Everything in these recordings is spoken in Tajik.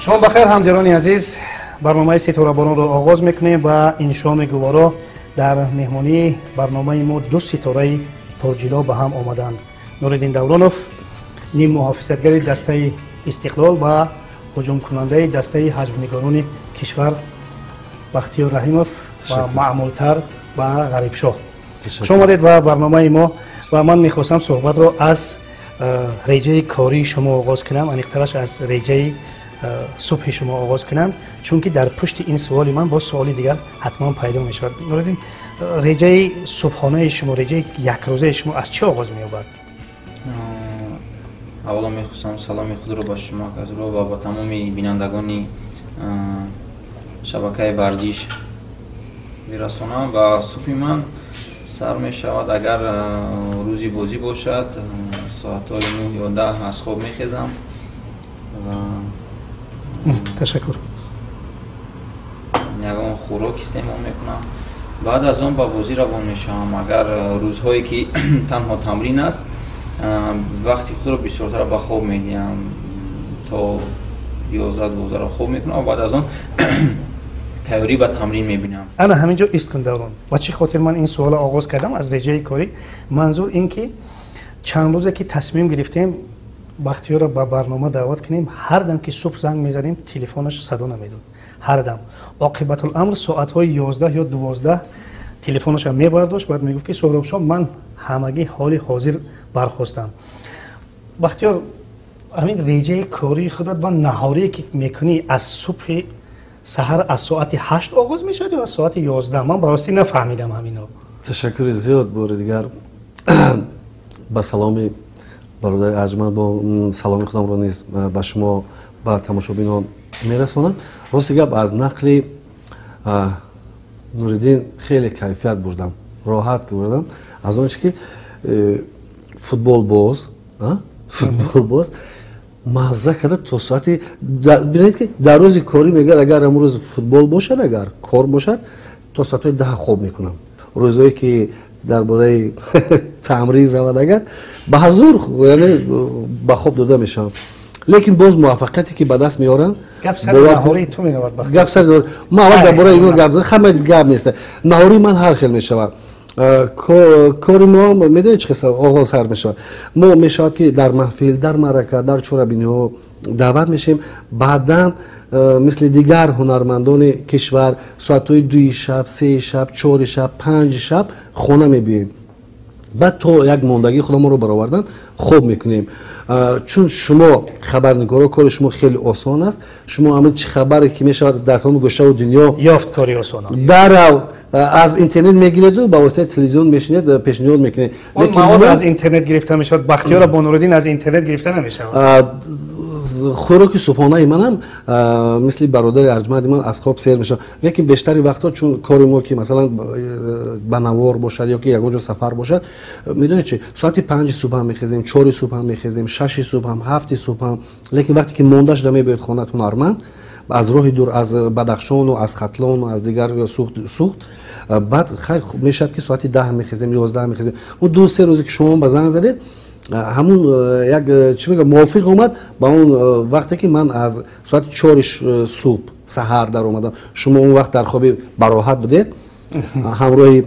Шом бахайр, ҳамдиёрони азиз. Барномаи Ситораборонро оғоз мекунем ва ин шоми гуворо дар меҳмонии барномаи мо ду ситораи пурҷило ба ҳам омаданд: Нуриддин Давронов, ним муҳофизатгари дастаи Истиқлол, ва ҳуҷумкунандаи дастаи ҳаҷвнигорони кишвар Бахтиёр Раҳимов ва маъмултар ба Ғарибшоҳ. Хуш омадед ба барномаи мо ва ман мехостам суҳбатро аз реҷаи кории шумо оғоз кунам, аниқтараш аз реҷаи субҳи шумо оғоз кунам, чунки дар пушти ин суоли ман боз суоли дигар ҳатман пайдо мешавад. Нуриддин, реҷаи субҳонаи шумо, реҷаи якрӯзаи шумо аз чӣ оғоз меёбад? Аввало мехостам саломи худро ба шумо, Казро, ва ба тамоми бинандагони шабакаи варзиш бирасонам. Ва субҳи ман сар мешавад, агар рӯзи бозӣ бошад, соатҳои 9 ё 10 аз хоб мехезам ва Ташаккур. Ягон хӯрок истеъмол мекунам, баъд аз он ба бозӣ равон мешавам. Агар рӯзҳое ки танҳо тамрин аст, вақти худро бисёртар ба хоб медиҳам, то 11-12-ро хоб мекунам ва баъд аз он тайёрӣ ба тамрин мебинам. Ана ҳамин ҷо ист кун, Даврон. Ба чӣ хотир ман ин суолро оғоз кардам аз реҷаи корӣ? Манзур ин ки чанд рӯзе ки тасмим гирифтем Бахтиёрро ба барнома даъват кунем, ҳар дам ки субҳ занг мезадем, телефонаш садо намедод. Ҳар дам оқибатуламр соатҳои 11 ё 12 телефонашам мебардошт, баъд мегуфт ки Соҳробшоҳ, ман ҳамагӣ ҳоли ҳозир бархостам. Бахтиёр, ҳамин реҷаи кории худат ва наҳорие ки мекунӣ, аз субҳи саҳар аз соати 8 оғоз мешавад ё аз соати 11? Ман баростӣ нафаҳмидам ҳаминро. Ташаккури зиёд. Бори дигар ба саломи бародари арҷманд бо саломи худамро низ ба шумо, ба тамошобинон мерасонам. Рости гап, аз нақли Нуриддин хеле кайфият бурдам, роҳат бурдам аз он чи ки футболбоз мазза карда то соати, бинед ки дар рӯзи корӣ мегӯяд, агар амрӯз футбол бошад, агар кор бошад, то соатҳои 10 хоб мекунам. Рӯзое ки дар бораи тамрин равад, агар ба ҳазур, яъне ба хоб дода мешавам, лекин боз муваффақияте ки ба даст меоранд. Гап сари ма аввал дар бораи ино гап зад, гап нест. Наҳории ман ҳар хел мешавад. Кори мо, медонед, чӣ хел оғоз сар мешавад? Мо мешавад ки дар маҳфил, дар маърака, дар чорабиниҳо даъват мешавем, баъдан мисли дигар ҳунармандони кишвар соатҳои 2-и шаб, 3-и шаб, 4-и шаб, 5-и шаб хона мебиёем. Баъд то як мондагии худамонро баровардан хоб мекунем. Чун шумо хабарнигоро, кори шумо хеле осон аст. Шумо ҳамин чӣ хабаре ки мешавад дар тамоми гӯшаву дунё ёфт кори осон. Дарав аз интернет мегиреду ба воситаи телевизион мешинед, пешниҳод мекунед. Мавод аз интернет гирифта мешавад, Бахтиёра, бо Нуриддин аз интернет гирифта намешавад. Хӯроки субҳонаи манам мисли бародари арҷманди ман аз хоб сер мешавам, лекин бештари вақтҳо, чун кори мо ки масалан ба навор бошад ё ки ягон ҷо сафар бошад, медонед чи, соати 5-и субҳам мехезем, 4-и субҳам мехезем, 6-и субҳам, 7-и субҳам. Лекин вақте ки монда шуда мебиёд хонат ҳунарманд аз роҳи дур, аз Бадахшону аз Хатлону аз дигар сухт, баъд хай мешавад ки соати 10 мехезем, 11 мехезем. Он 2-се рӯзе ки шумо ба занг задед, ҳамун як чӣ мегӯям, мувофиқ омад ба он вақте ки ман аз соати 4-и субҳ саҳар даромадам. Шумо он вақт дар хоби бароҳат будед ҳамроҳи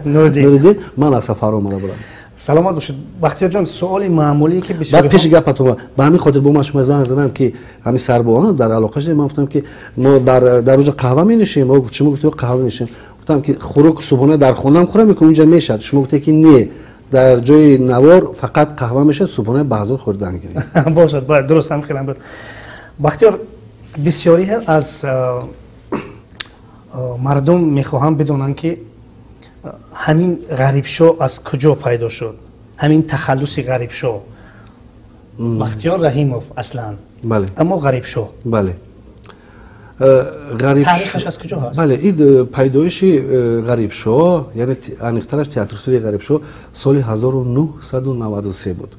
Нуриддин, ман аз сафар омада будам. Саломат бошед, Бахтиёрҷон. Суоли маъмулие ки бисёр баъд пеши гапатон, ба ҳамин хотир бо ман шумо занг задам ки ҳамин сарбоона дар алоқа шудем. Ман гуфтам ки мо дар оҷа қаҳва менӯшем. Шумо гуфтед, қаҳва менӯшем. Гуфтам ки хӯроки субҳона дар хонаам хӯрам, ки унҷа мешавад. Шумо гуфтед ки не, дар ҷои навор фақат қаҳва мешавад, субҳона баъзур хӯрдан гирем. Бошад, бояд дуруст ҳам хелам буд. Бахтиёр, бисёре аз мардум мехоҳанд бидонанд ки ҳамин Ғарибшоҳ аз куҷо пайдо шуд, ҳамин тахаллуси Ғарибшоҳ. Бахтиёр Раҳимов аслан, аммо Ғарибшоҳ. Бале. Таърихаш аз куҷо ҳаст? Бале, ин пайдоиши Ғарибшоҳ, яъне аниқтараш театрстудияи Ғарибшоҳ, соли 1993 буд.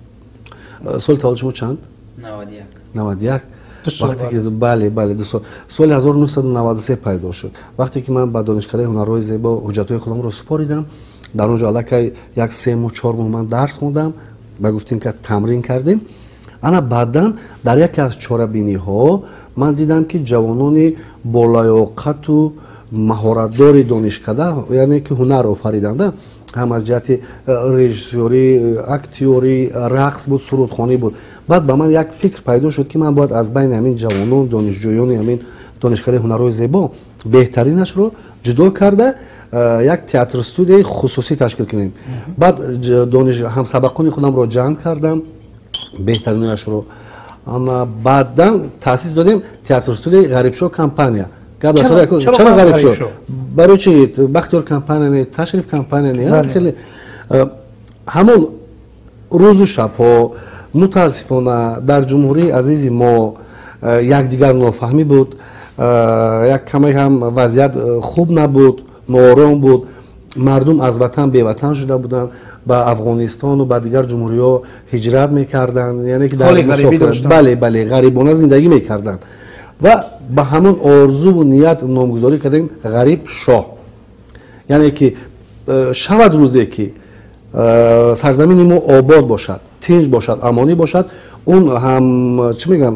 Соли таваллуди шумо чанд? 91. 91. Бале, бале, 2 сол. Соли 1993 пайдо шуд, вақте ки ман ба Донишкадаи ҳунарҳои зебо ҳуҷҷатҳои худамро супоридам. Дар он ҷо аллакай як 3 моҳ, 4 моҳ ман дарс хондам, ба гуфтем ки тамрин кардем. Ана баъдан дар яке аз чорабиниҳо ман дидам, ки ҷавонони болаёқату маҳоратдори донишкада, яъне ки ҳунар офариданда, ҳам аз ҷиҳати режиссёрӣ, актёрӣ, рақс буд, сурудхонӣ буд. Баъд ба ман як фикр пайдо шуд, ки ман бояд аз байни ҳамин ҷавонон, донишҷӯёни ҳамин донишкадаи ҳунарҳои зебо беҳтаринашро ҷудо карда, як театр студияи хусусӣ ташкил кунем. Баъд ҳамсабақони худамро ҷамъ кардам, беҳтаринояшро. Баъдан таъсис додем театр студияи Ғарибшоҳ компания. Чаро Ғарибшоҳ? Барои чи Бахтиёр компания не, Ташриф компания не? Хеле ҳамон рӯзу шабҳо, мутаассифона, дар ҷумҳурии азизи мо якдигар нофаҳмӣ буд, як каме ҳам вазъият хуб набуд, ноором буд, мардум аз ватан беватан шуда буданд, ба Афғонистону ба дигар ҷумҳуриҳо ҳиҷрат мекарданд, яъне ки бале, бале, ғарибона зиндагӣ мекарданд. Ва ба ҳамон орзуву ният номгузорӣ кардем Ғариб шоҳ, яъне ки шавад рӯзе, ки сарзамини мо обод бошад, тинҷ бошад, амонӣ бошад, он ҳам, чӣ мегӯям,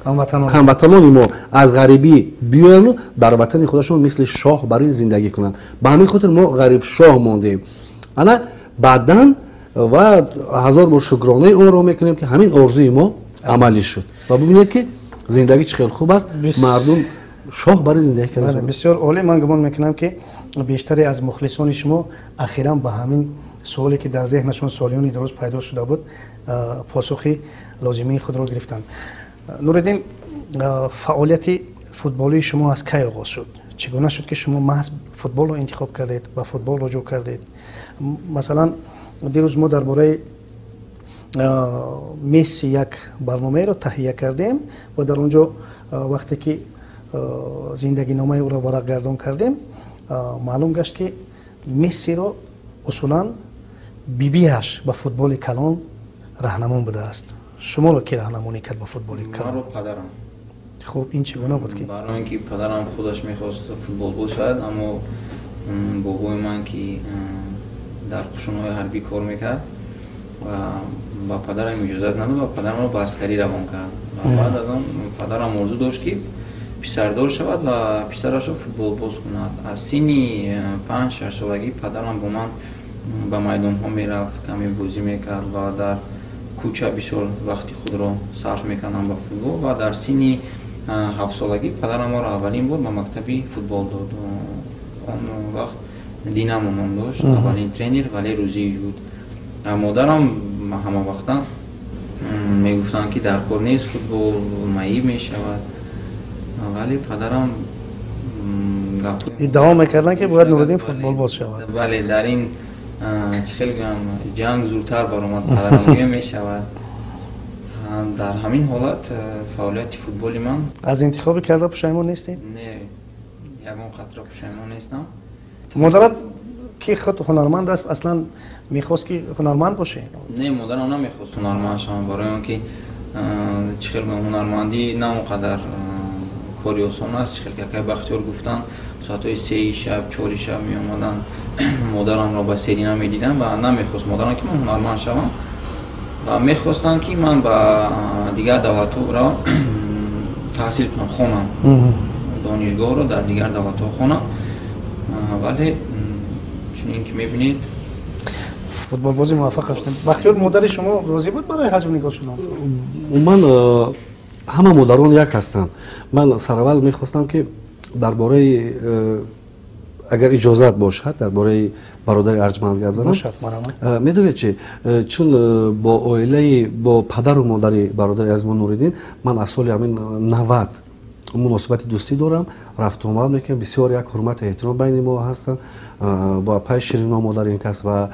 ҳамватанони мо аз ғарибӣ биёяну дар ватани худашон мисли шоҳ бар ин зиндагӣ кунанд. Ба ҳамин хотир мо Ғарибшоҳ мондем. Ана баъдан ва ҳазор бор шукронаи онро мекунем, ки ҳамин орзуи мо амалӣ шуд. Ва бибинед, ки зиндагӣ чӣ хел хуб аст, мардум шоҳ барои зиндагӣ карда. Бисёр олӣ. Ман гумон мекунам, ки бештаре аз мухлисони шумо ахиран ба ҳамин суоле, ки дар зеҳнашон солиёни дароз пайдо шуда буд, посухи лозимии худро гирифтанд. Нуриддин, фаъолияти футболии шумо аз кай оғоз шуд? Чӣ гуна шуд, ки шумо маҳз футболро интихоб кардед, ба футбол руҷӯъ кардед? Масалан, дирӯз мо дар бораи Месси як барномаеро таҳия кардем ва дар он ҷо, вақте ки зиндагиномаи ӯро варақгардон кардем, маълум гашт, ки Мессиро усулан бибиаш ба футболи калон раҳнамон будааст. Шуморо ки раҳнамонӣ кард ба футболи калон? Маро падарам. Хуб, ин чӣ гуна буд ки? Барои ин ки падарам худаш мехост футболбоз шавад, аммо бобои ман, ки дар қушунҳои ҳарбӣ кор мекард, ва ба падарам иҷозат надод ва падарамро ба аскарӣ равон кард. Ва баъд аз он падарам орзу дошт, ки писардор шавад ва писарашро футболбоз кунад. Аз синни 5-6 солагӣ падарам бо ман ба майдонҳо мерафт, каме бозӣ мекард ва дар кӯча бисёр вақти худро сарф мекардам ба футбол. Ва дар синни 7 солагӣ падарам моро аввалин бор ба мактаби футбол дод. Он вақт «Динамо» ном дошт, аввалин тренер Валер Рӯзиев буд. Модарам ҳамавақта мегуфтанд, ки дар кор нест футбол, маиб мешавад, вале падарам иддао мекарданд, ки бояд Нуриддин футболбоз шавад. Бале, дар ин, чӣ хел гӯям, ҷанг зудтар баромад падарам мешавад. Дар ҳамин ҳолат фаъолияти футболи ман Аз интихоби карда пушаймон нестед? Не, ягон қатра пушаймон нестам. Модарат, ки худ ҳунарманд аст, аслан мехост, ки ҳунарманд бошӣ? Не, модарам намехост ҳунарманд шавам, барои он ки, чӣ хел гӯям, ҳунармандӣ на он қадар кори осон аст. Чӣ хел ки акай Бахтиёр гуфтанд, соатҳои 3-и шаб, 4-и шаб меомаданд, модарамро ба серина медидам ва намехост модарам, ки ман ҳунарманд шавам, ва мехостанд, ки ман ба дигар давлатҳо равам, таҳсил кунам, хонам, донишгоҳро дар дигар давлатҳо хонам. Вале чунин ки мебинед, Футболбози муваффақ шудем. Бахтиёр, модари шумо розӣ буд барои ҳаҷвнигор шудан? Умуман, ҳама модарон як ҳастанд. Ман сараввал мехостам, ки дар бораи, агар иҷозат бошад, дар бораи бародари арҷманд гап занам. Медонед чи, чун бо оилаи, бо падару модари бародари азизмон Нуриддин ман аз соли ҳамин 90 муносибати дӯстӣ дорам, рафтуомад мекунем, бисёр як ҳурмату эҳтиром байни мо ҳастанд. Бо апаи Ширино, модари ин кас, ва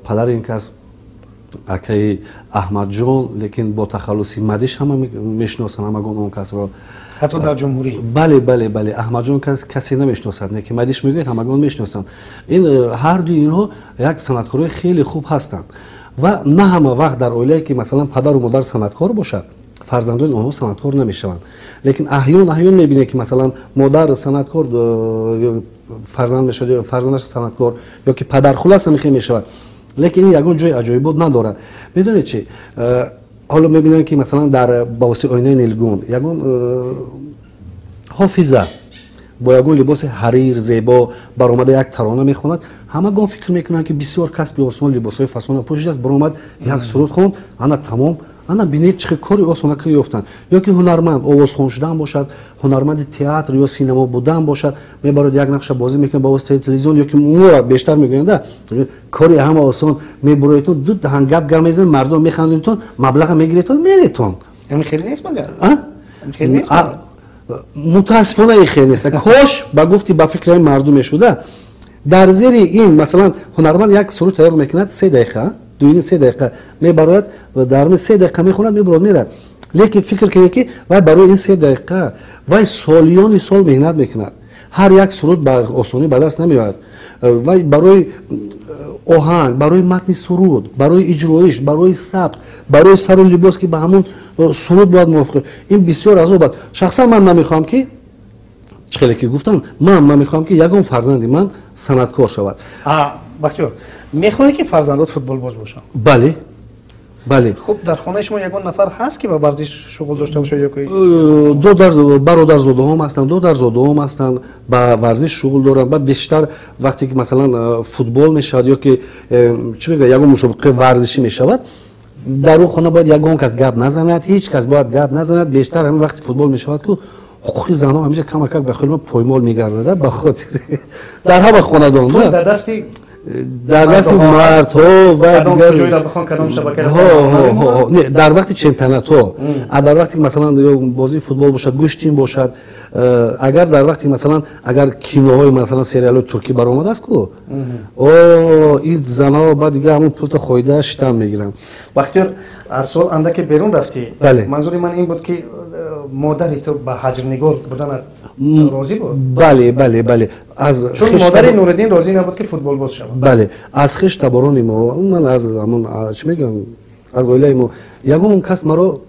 падари ин кас, акаи Аҳмадҷон, лекин бо тахаллуси Мадиш ҳама мешиносанд, ҳамагон он касро. Ҳатто дар ҷумҳурӣ. Бале, Аҳмадҷон касе намешиносад, не ки Мадиш мегӯяд, ҳамагон мешиносанд. Ин ҳар дуи инҳо як санъаткорои хеле хуб ҳастанд. Ва на ҳама вақт дар оилае, ки масалан падару модар санъаткор бошад, фарзандони онҳо санъаткор намешаванд. Лекин аҳён аҳён мебинед, ки масалан модар санъаткор, фарзанд мешавад, ё фарзандаш санъаткор, ё ки падар, хулоса, мехе мешавад. Лекин ин ягон ҷои аҷоибот надорад. Медонед чи, Ҳоло мебинанд, ки масалан дар ба воситаи оинаи нилгун ягон ҳофиза бо ягон либоси ҳарир зебо баромада як тарона мехонад, ҳамагон фикр мекунанд, ки бисёр касби осон, либосҳои фасона пӯшидааст, баромад, як суруд хонд, ана тамом, ана бинед, чӣ кори осона ки ёфтанд. Ё ки ҳунарманд овозхон шудан бошад, ҳунарманди театр ё синемо будан бошад, мебарад, як нақша бозӣ мекунад ба воситаи телевизион, ё ки моро бештар мегӯянд, кори ҳама осон, мебуроедтон, ду даҳан гап гап мезанед, мардум механдедтон, маблаға мегиредтон, меретон. Хеле нест магар? Мутаассифона, ин хел нест. Кош ба гуфти, ба фикри мардум мешуда. Дар зери ин, масалан, ҳунарманд як суруд тайёр мекунад, 3 дақиқа, 2,5, 3 дақиқа мебарояд ва дар 3 дақиқа мехонад, мебарояд, мерад. Лекин фикр кунед, ки вай барои ин 3 дақиқа вай солиёни сол меҳнат мекунад. Ҳар як суруд ба осонӣ ба даст намеояд. Вай барои оҳанг, барои матни суруд, барои иҷроиш, барои сабт, барои сару либос, ки ба ҳамун суруд бояд мувофиқ, ин бисёр азоб аст. Шахсан ман намехоҳам, ки чӣ хеле ки гуфтанд, ман намехоҳам, ки ягон фарзанди ман санъаткор шавад. Бахтиёр, мехоҳӣ, ки фарзандот футболбоз бошанд? Бале, бале. Хуб, дар хонаи шумо ягон нафар ҳаст, ки ба варзиш шуғл дошта бошад ё Бародарзодаҳом ҳастанд, додарзодаҳом ҳастанд, ба варзиш шуғл доранд. Ба бештар вақте ки, масалан, футбол мешавад ё ки чӣ мегӯяд, ягон мусобиқаи варзишӣ мешавад, дар он хона бояд ягон кас гап назанад, ҳеҷ кас бояд гап назанад. Бештар ҳамин вақти футбол мешавад ку, ҳуқуқи занҳо ҳамеша камакак ба хеле поймол мегардада, ба хотири дар ҳама хонадон дар дасти дар дасти мардҳо ва дигар. Дар вақти чемпионатҳо, дар вақте масалан бозии футбол бошад, гӯштин бошад, агар дар вақте, масалан, агар киноҳои, масалан, сериалҳои туркӣ баромадааст ку, о ин занҳо ба дигар ҳамун пулта хоида шитан мегиранд. Бахтиёр, аз суол андаке берун рафтӣ. Бале. Манзури ман ин буд, ки модари ту ба ҳаҷрнигор буданат розӣ буд? Бале. Аз чун модари Нуриддин розӣ набуд, ки футболбоз шавад. Бале, аз хеш таборони мо, ман аз ҳамон, чӣ мегӯям, аз оилаи мо ягон кас маро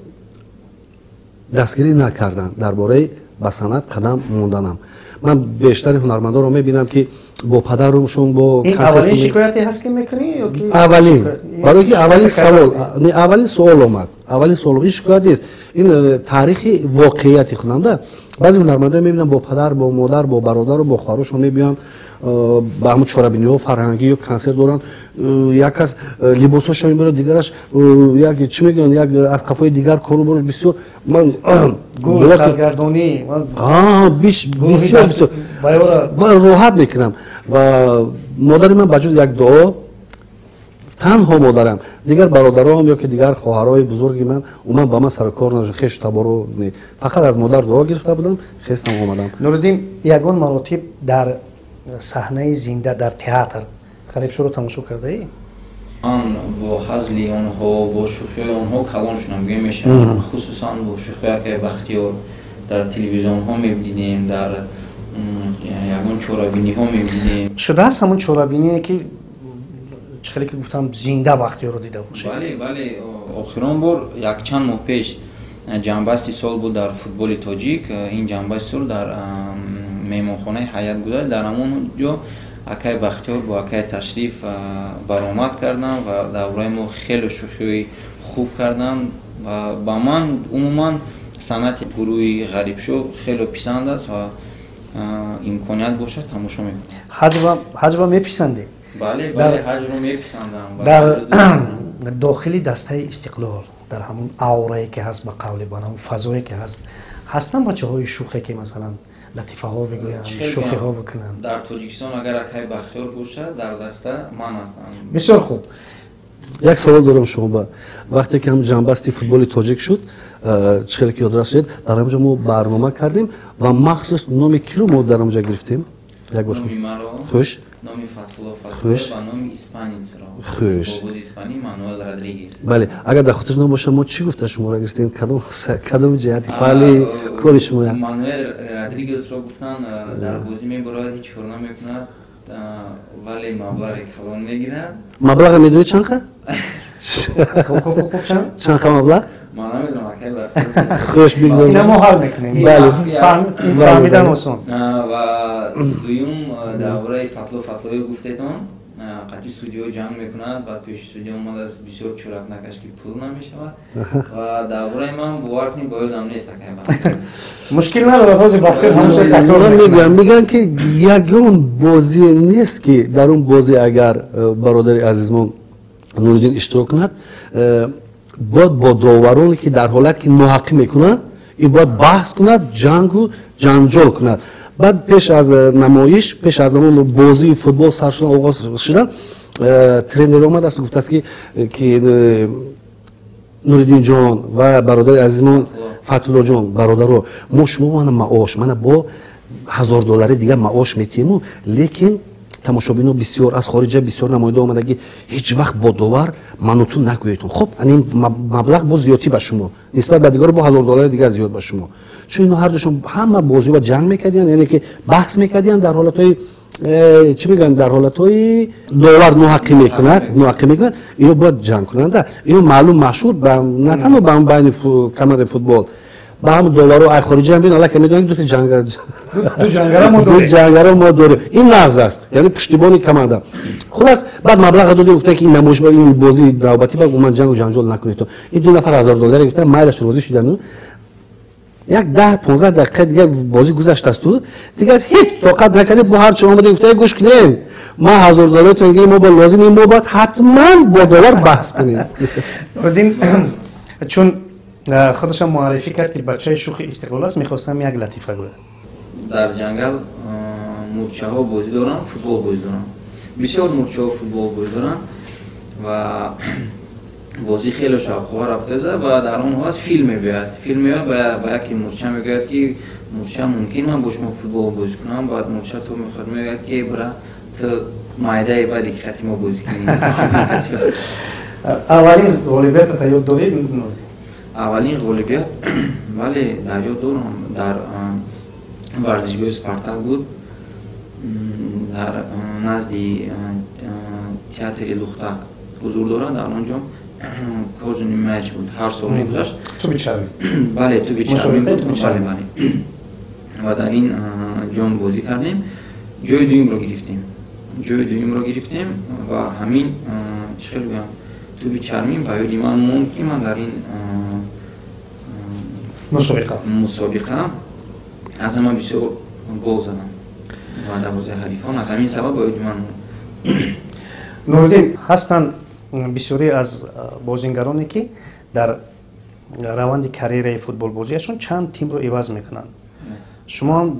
дастгирӣ накарданд дар бораи ба санъат қадам монданам. Ман бештари ҳунармандонро мебинам, ки бо падарушон бо Аввалин шикояте ҳаст, ки мекунӣ ё ки Аввалин, барои ки аввалин савол, аввалин суол омад, аввалин суол. Ин шикоят нест, ин таърихи воқеияти худамда. Баъзе ҳунармандон мебинам, бо падар, бо модар, бо бародару бо хоҳарушон мебиёнд ба ҳамун чорабиниҳо фарҳангӣ ё консерт доранд, як кас либосҳоша мебарад, дигараш як, чӣ мегӯянд, як аз қафои дигар кору борош бисёр. Ман саргардонӣ. Бисёр бисёр роҳат мекунам. Ва модари ман ба ҷуз як дуо, танҳо модарам, дигар бародаром ё ки дигар хоҳарҳои бузурги ман умуман ба ман сарукор надошт, хешу таборо не, фақат аз модар дуо гирифта будам, хестам, омадам. Нуриддин, ягон маротиб дар саҳнаи зинда дар театр Ғарибшоро тамошо кардаӣ? Ман бо ҳазли онҳо, бо шӯхиҳои онҳо калон шудам, гӯя мешавам, хусусан бо шӯхиҳои акаи Бахтиёр дар телевизионҳо мебидем, дар ягон чорабиниҳо мебидем. Шудааст ҳамон чорабиние, ки чӣ хеле ки гуфтам, зинда Бахтиёрро дида бошед? Бале, охирон бор якчанд моҳ пеш ҷамъбасти сол буд дар футболи тоҷик. Ин ҷамъбасти сол дар меҳмонхонаи Ҳаят гузашт. Дар ҳамон ҷо акай Бахтиёр бо акай Ташриф баромад кардам ва дар бораи мо хеле шӯхиҳои хуб карданд. Ва ба ман умуман санъати гурӯҳи Ғарибшо хеле писанд аст ва имконият бошад, тамошо мекунам. Ҳаҷва меписандӣ? Бале, ҳаҷвро меписандам. Дар дохили дастаи Истиқлол, дар ҳамун аурае ки ҳаст, ба қавли ба ҳамун фазое ки ҳаст, ҳастанд бачаҳои шӯхе, ки масалан латифаҳо бигӯянд, шӯхиҳо бикунанд? Дар Тоҷикистон агар акай Бахтиёр бошад, дар даста ман ҳастам. Бисёр хуб. Як савол дорам шумо ба. Вақте ки ҳам ҷамъбасти футболи тоҷик шуд, чӣ хеле ки ёдрас шуд, дар ҳамҷо мо барнома кардем ва махсус номи киро мо дар ҳамҷо гирифтем? Як бор. Хуш. Номи Фатҳулло Фатҳулло ва номи испанецро. Хуш. Бобози испанӣ Мануэл Родригес. Бале, агар дар хотир набошад, мо чӣ гуфта шуморо гирифтем, кадом ҷиҳати паҳли кори шумо? Мануэл Родригесро гуфтан, дар бозӣ мебарояд, ҳеҷ кор намекунад, вале маблағи калон мегирад. Маблаға медонӣ чанд қа? Чанд қа маблағ? Ман намедонам, акай. Хуш, бигзор. Ина мо ҳал мекунем. Бале. Фаҳмидан осон. Ва дуюм, дар бораи Фатло Фатлоев гуфтетон. Қатъи судиё ҷанг мекунад, баъд пеши судиё омадааст, бисёр чӯрак накаш, ки пул намешавад. Ва дар бораи ман бовар кунед, ба ёдам нест, акай. Мушкил надорад, ҳозир Бахтиёр ҳамаша такрор. Мегӯянд, ки ягон бозие нест, ки дар он бозӣ агар бародари азизмон Нуриддин иштирок кунад, бояд бо довароне, ки дар ҳолат ки ноҳаққӣ мекунанд, ин бояд баҳс кунад, ҷангу ҷанҷол кунад. Баъд пеш аз намоиш, пеш аз он бозии футбол сар шудан, оғоз шудан, тренер омадааст, гуфтааст, ки Нуриддинҷон ва бародари азизмон Фатуллоҷон, бародаро, мо шумо мана маош, мана бо 1000 доллари дигар маош метиҳему, лекин тамошобино бисёр, аз хориҷа бисёр намоянда омадаги, ҳеҷ вақт бо довар мануту нагӯедтон. Хоб, ин маблағ боз зиёдтӣ ба шумо нисбат ба дигаро, бо 1000 доллари дигар зиёд ба шумо, чун ино ҳардушон ҳама бозиҳо ҷанг мекардиянд, яъне ки баҳс мекардиянд дар ҳолатҳои чӣ мегӯянд, дар ҳолатҳои довар ноҳаққӣ мекунад, ино бояд ҷанг кунанда. Ино маълум машҳур на танҳо ба байни командаи футбол, ба ҳам доваро ай хориҷа ҳам бин, аллакай медонанд, ду ҷангаро мо дорем. Ин нағз аст, яъне пуштибони команда. Хулас, баъд маблаға додем, гуфтан, ки ин намоиш, ин бозии навбатӣ ба умуман ҷангу ҷанҷол накунед. Ин ду нафар 1000 долларе гуфтан, майлаш, розӣ шудану як 10-15 дақиқа дигар бозӣ гузаштасту дигар ҳеҷ тоқат накардем, бо ҳарчи омада гуфта: «Гӯш кунем, ма 1000 долларитон гирем, мо бо лозим, мо бояд ҳатман бо довар баҳс кунем». Нуриддин чун худашам муаррифӣ кард, ки бачаи шӯхи Истиқлол аст, мехостам як латифа гӯяд. Дар ҷангал мурчаҳо бозӣ доранд, футбол бозӣ доранд. Бисёр мурчаҳо футбол бозӣ доранд ва бозӣ хеле шавқовар рафтаза. Ва дар он ҳолат фил мебиёяд. Фил меояд, ба яке мурча мегӯяд, ки мурча, мумкин ман бо шумо футбол бозӣ кунам? Баъд мурча то мехоҳад, мегӯяд, ки бра, ту майдаи, баъде ки хати мо бозӣ кунӣ. Аввалин ғолибиятата ёд дорӣ? Аввалин ғолибият, бале, дар ёд дорам. Дар варзишгоҳи Спартак буд, дар назди театри Лухтак ҳузур дорад. Дар он ҷо кожаный мяч буд, ҳар сол мегузашт. Туби чармӣ. Бале, туби чармӣ буд, бале, бале. Ва дар ин ҷом бозӣ кардем, ҷои дуюмро гирифтем, ҷои дуюмро гирифтем. Ва ҳамин, чӣ хел гӯям, туби чармӣ ба ёди ман монд, ки ман дар ин мусобиқа мусобиқа аз ҳама бисёр гол задам ва дарвозаи ҳарифон. Аз ҳамин сабаб ба ёди ман монд. Нуриддин, ҳастанд бисёре аз бозингароне, ки дар раванди карьераи футболбозиашон чанд тимро иваз мекунанд. Шумо ҳам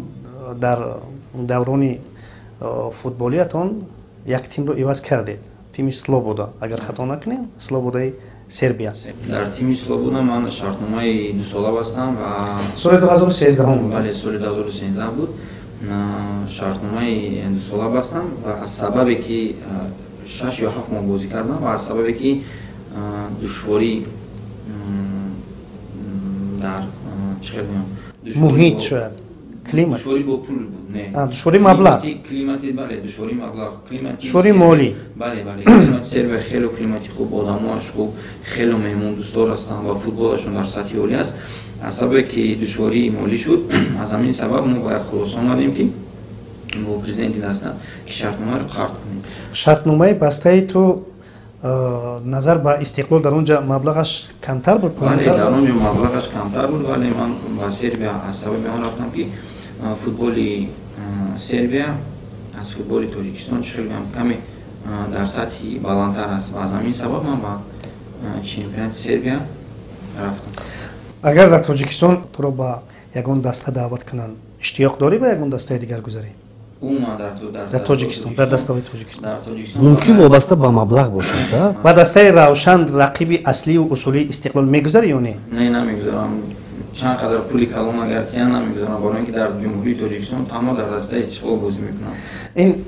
дар даврони футболиятон як тимро иваз кардед, тими Слобода, агар хато накунем, Слободаи Сербия. Дар тими Слобода ман шартномаи дусола бастам ва Соли 2013 буд. Бале, соли 2013 буд. Шартномаи дусола бастам ва аз сабабе ки 6 ё 7 моҳ бозӣ кардам ва аз сабабе ки душворӣ дар, чӣ хел гӯям, муҳит, шояд климат. Душворӣ бо пул буд, не. Душвории маблағ. Климати, бале, душвории маблағ, климати. Душвории молӣ. Бале, бале. Климати Сербия хеле климати хуб, одамоаш хуб, хеле меҳмондӯстдор ҳастанд ва футболашон дар сатҳи олӣ аст. Аз сабабе ки душвории молӣ шуд, аз ҳамин сабаб мо ба як хулоса омадем, ки бо президенти даста, ки шартномаро қатъ кунем. Шартномаи бастаи ту назар ба Истиқлол дар он ҷа маблағаш камтар буд? Бале, дар он ҷо маблағаш камтар буд, вале ман ба Сербия аз сабаби он рафтам, ки футболи Сербия аз футболи Тоҷикистон, чӣ хел гӯям, каме дар сатҳи баландтар аст ва аз ҳамин сабаб ман ба чемпионати Сербия рафтам. Агар дар Тоҷикистон туро ба ягон даста даъват кунанд, иштиёқ дорӣ ба ягон дастаи дигар гузарӣ? Умуман дар Тоҷикистон, дар дастаҳои Тоҷикистон. Дар Тоҷикистон. Мумкин вобаста ба маблағ бошад. Ба дастаи Равшан, рақиби аслию усулии Истиқлол, мегузарӣ ё не? Не, намегузарам. Чанд қадар пули калон агар тиян, намегузарам, барои ин ки дар Ҷумҳурии Тоҷикистон танҳо дар дастаи Истиқлол бозӣ мекунам. Ин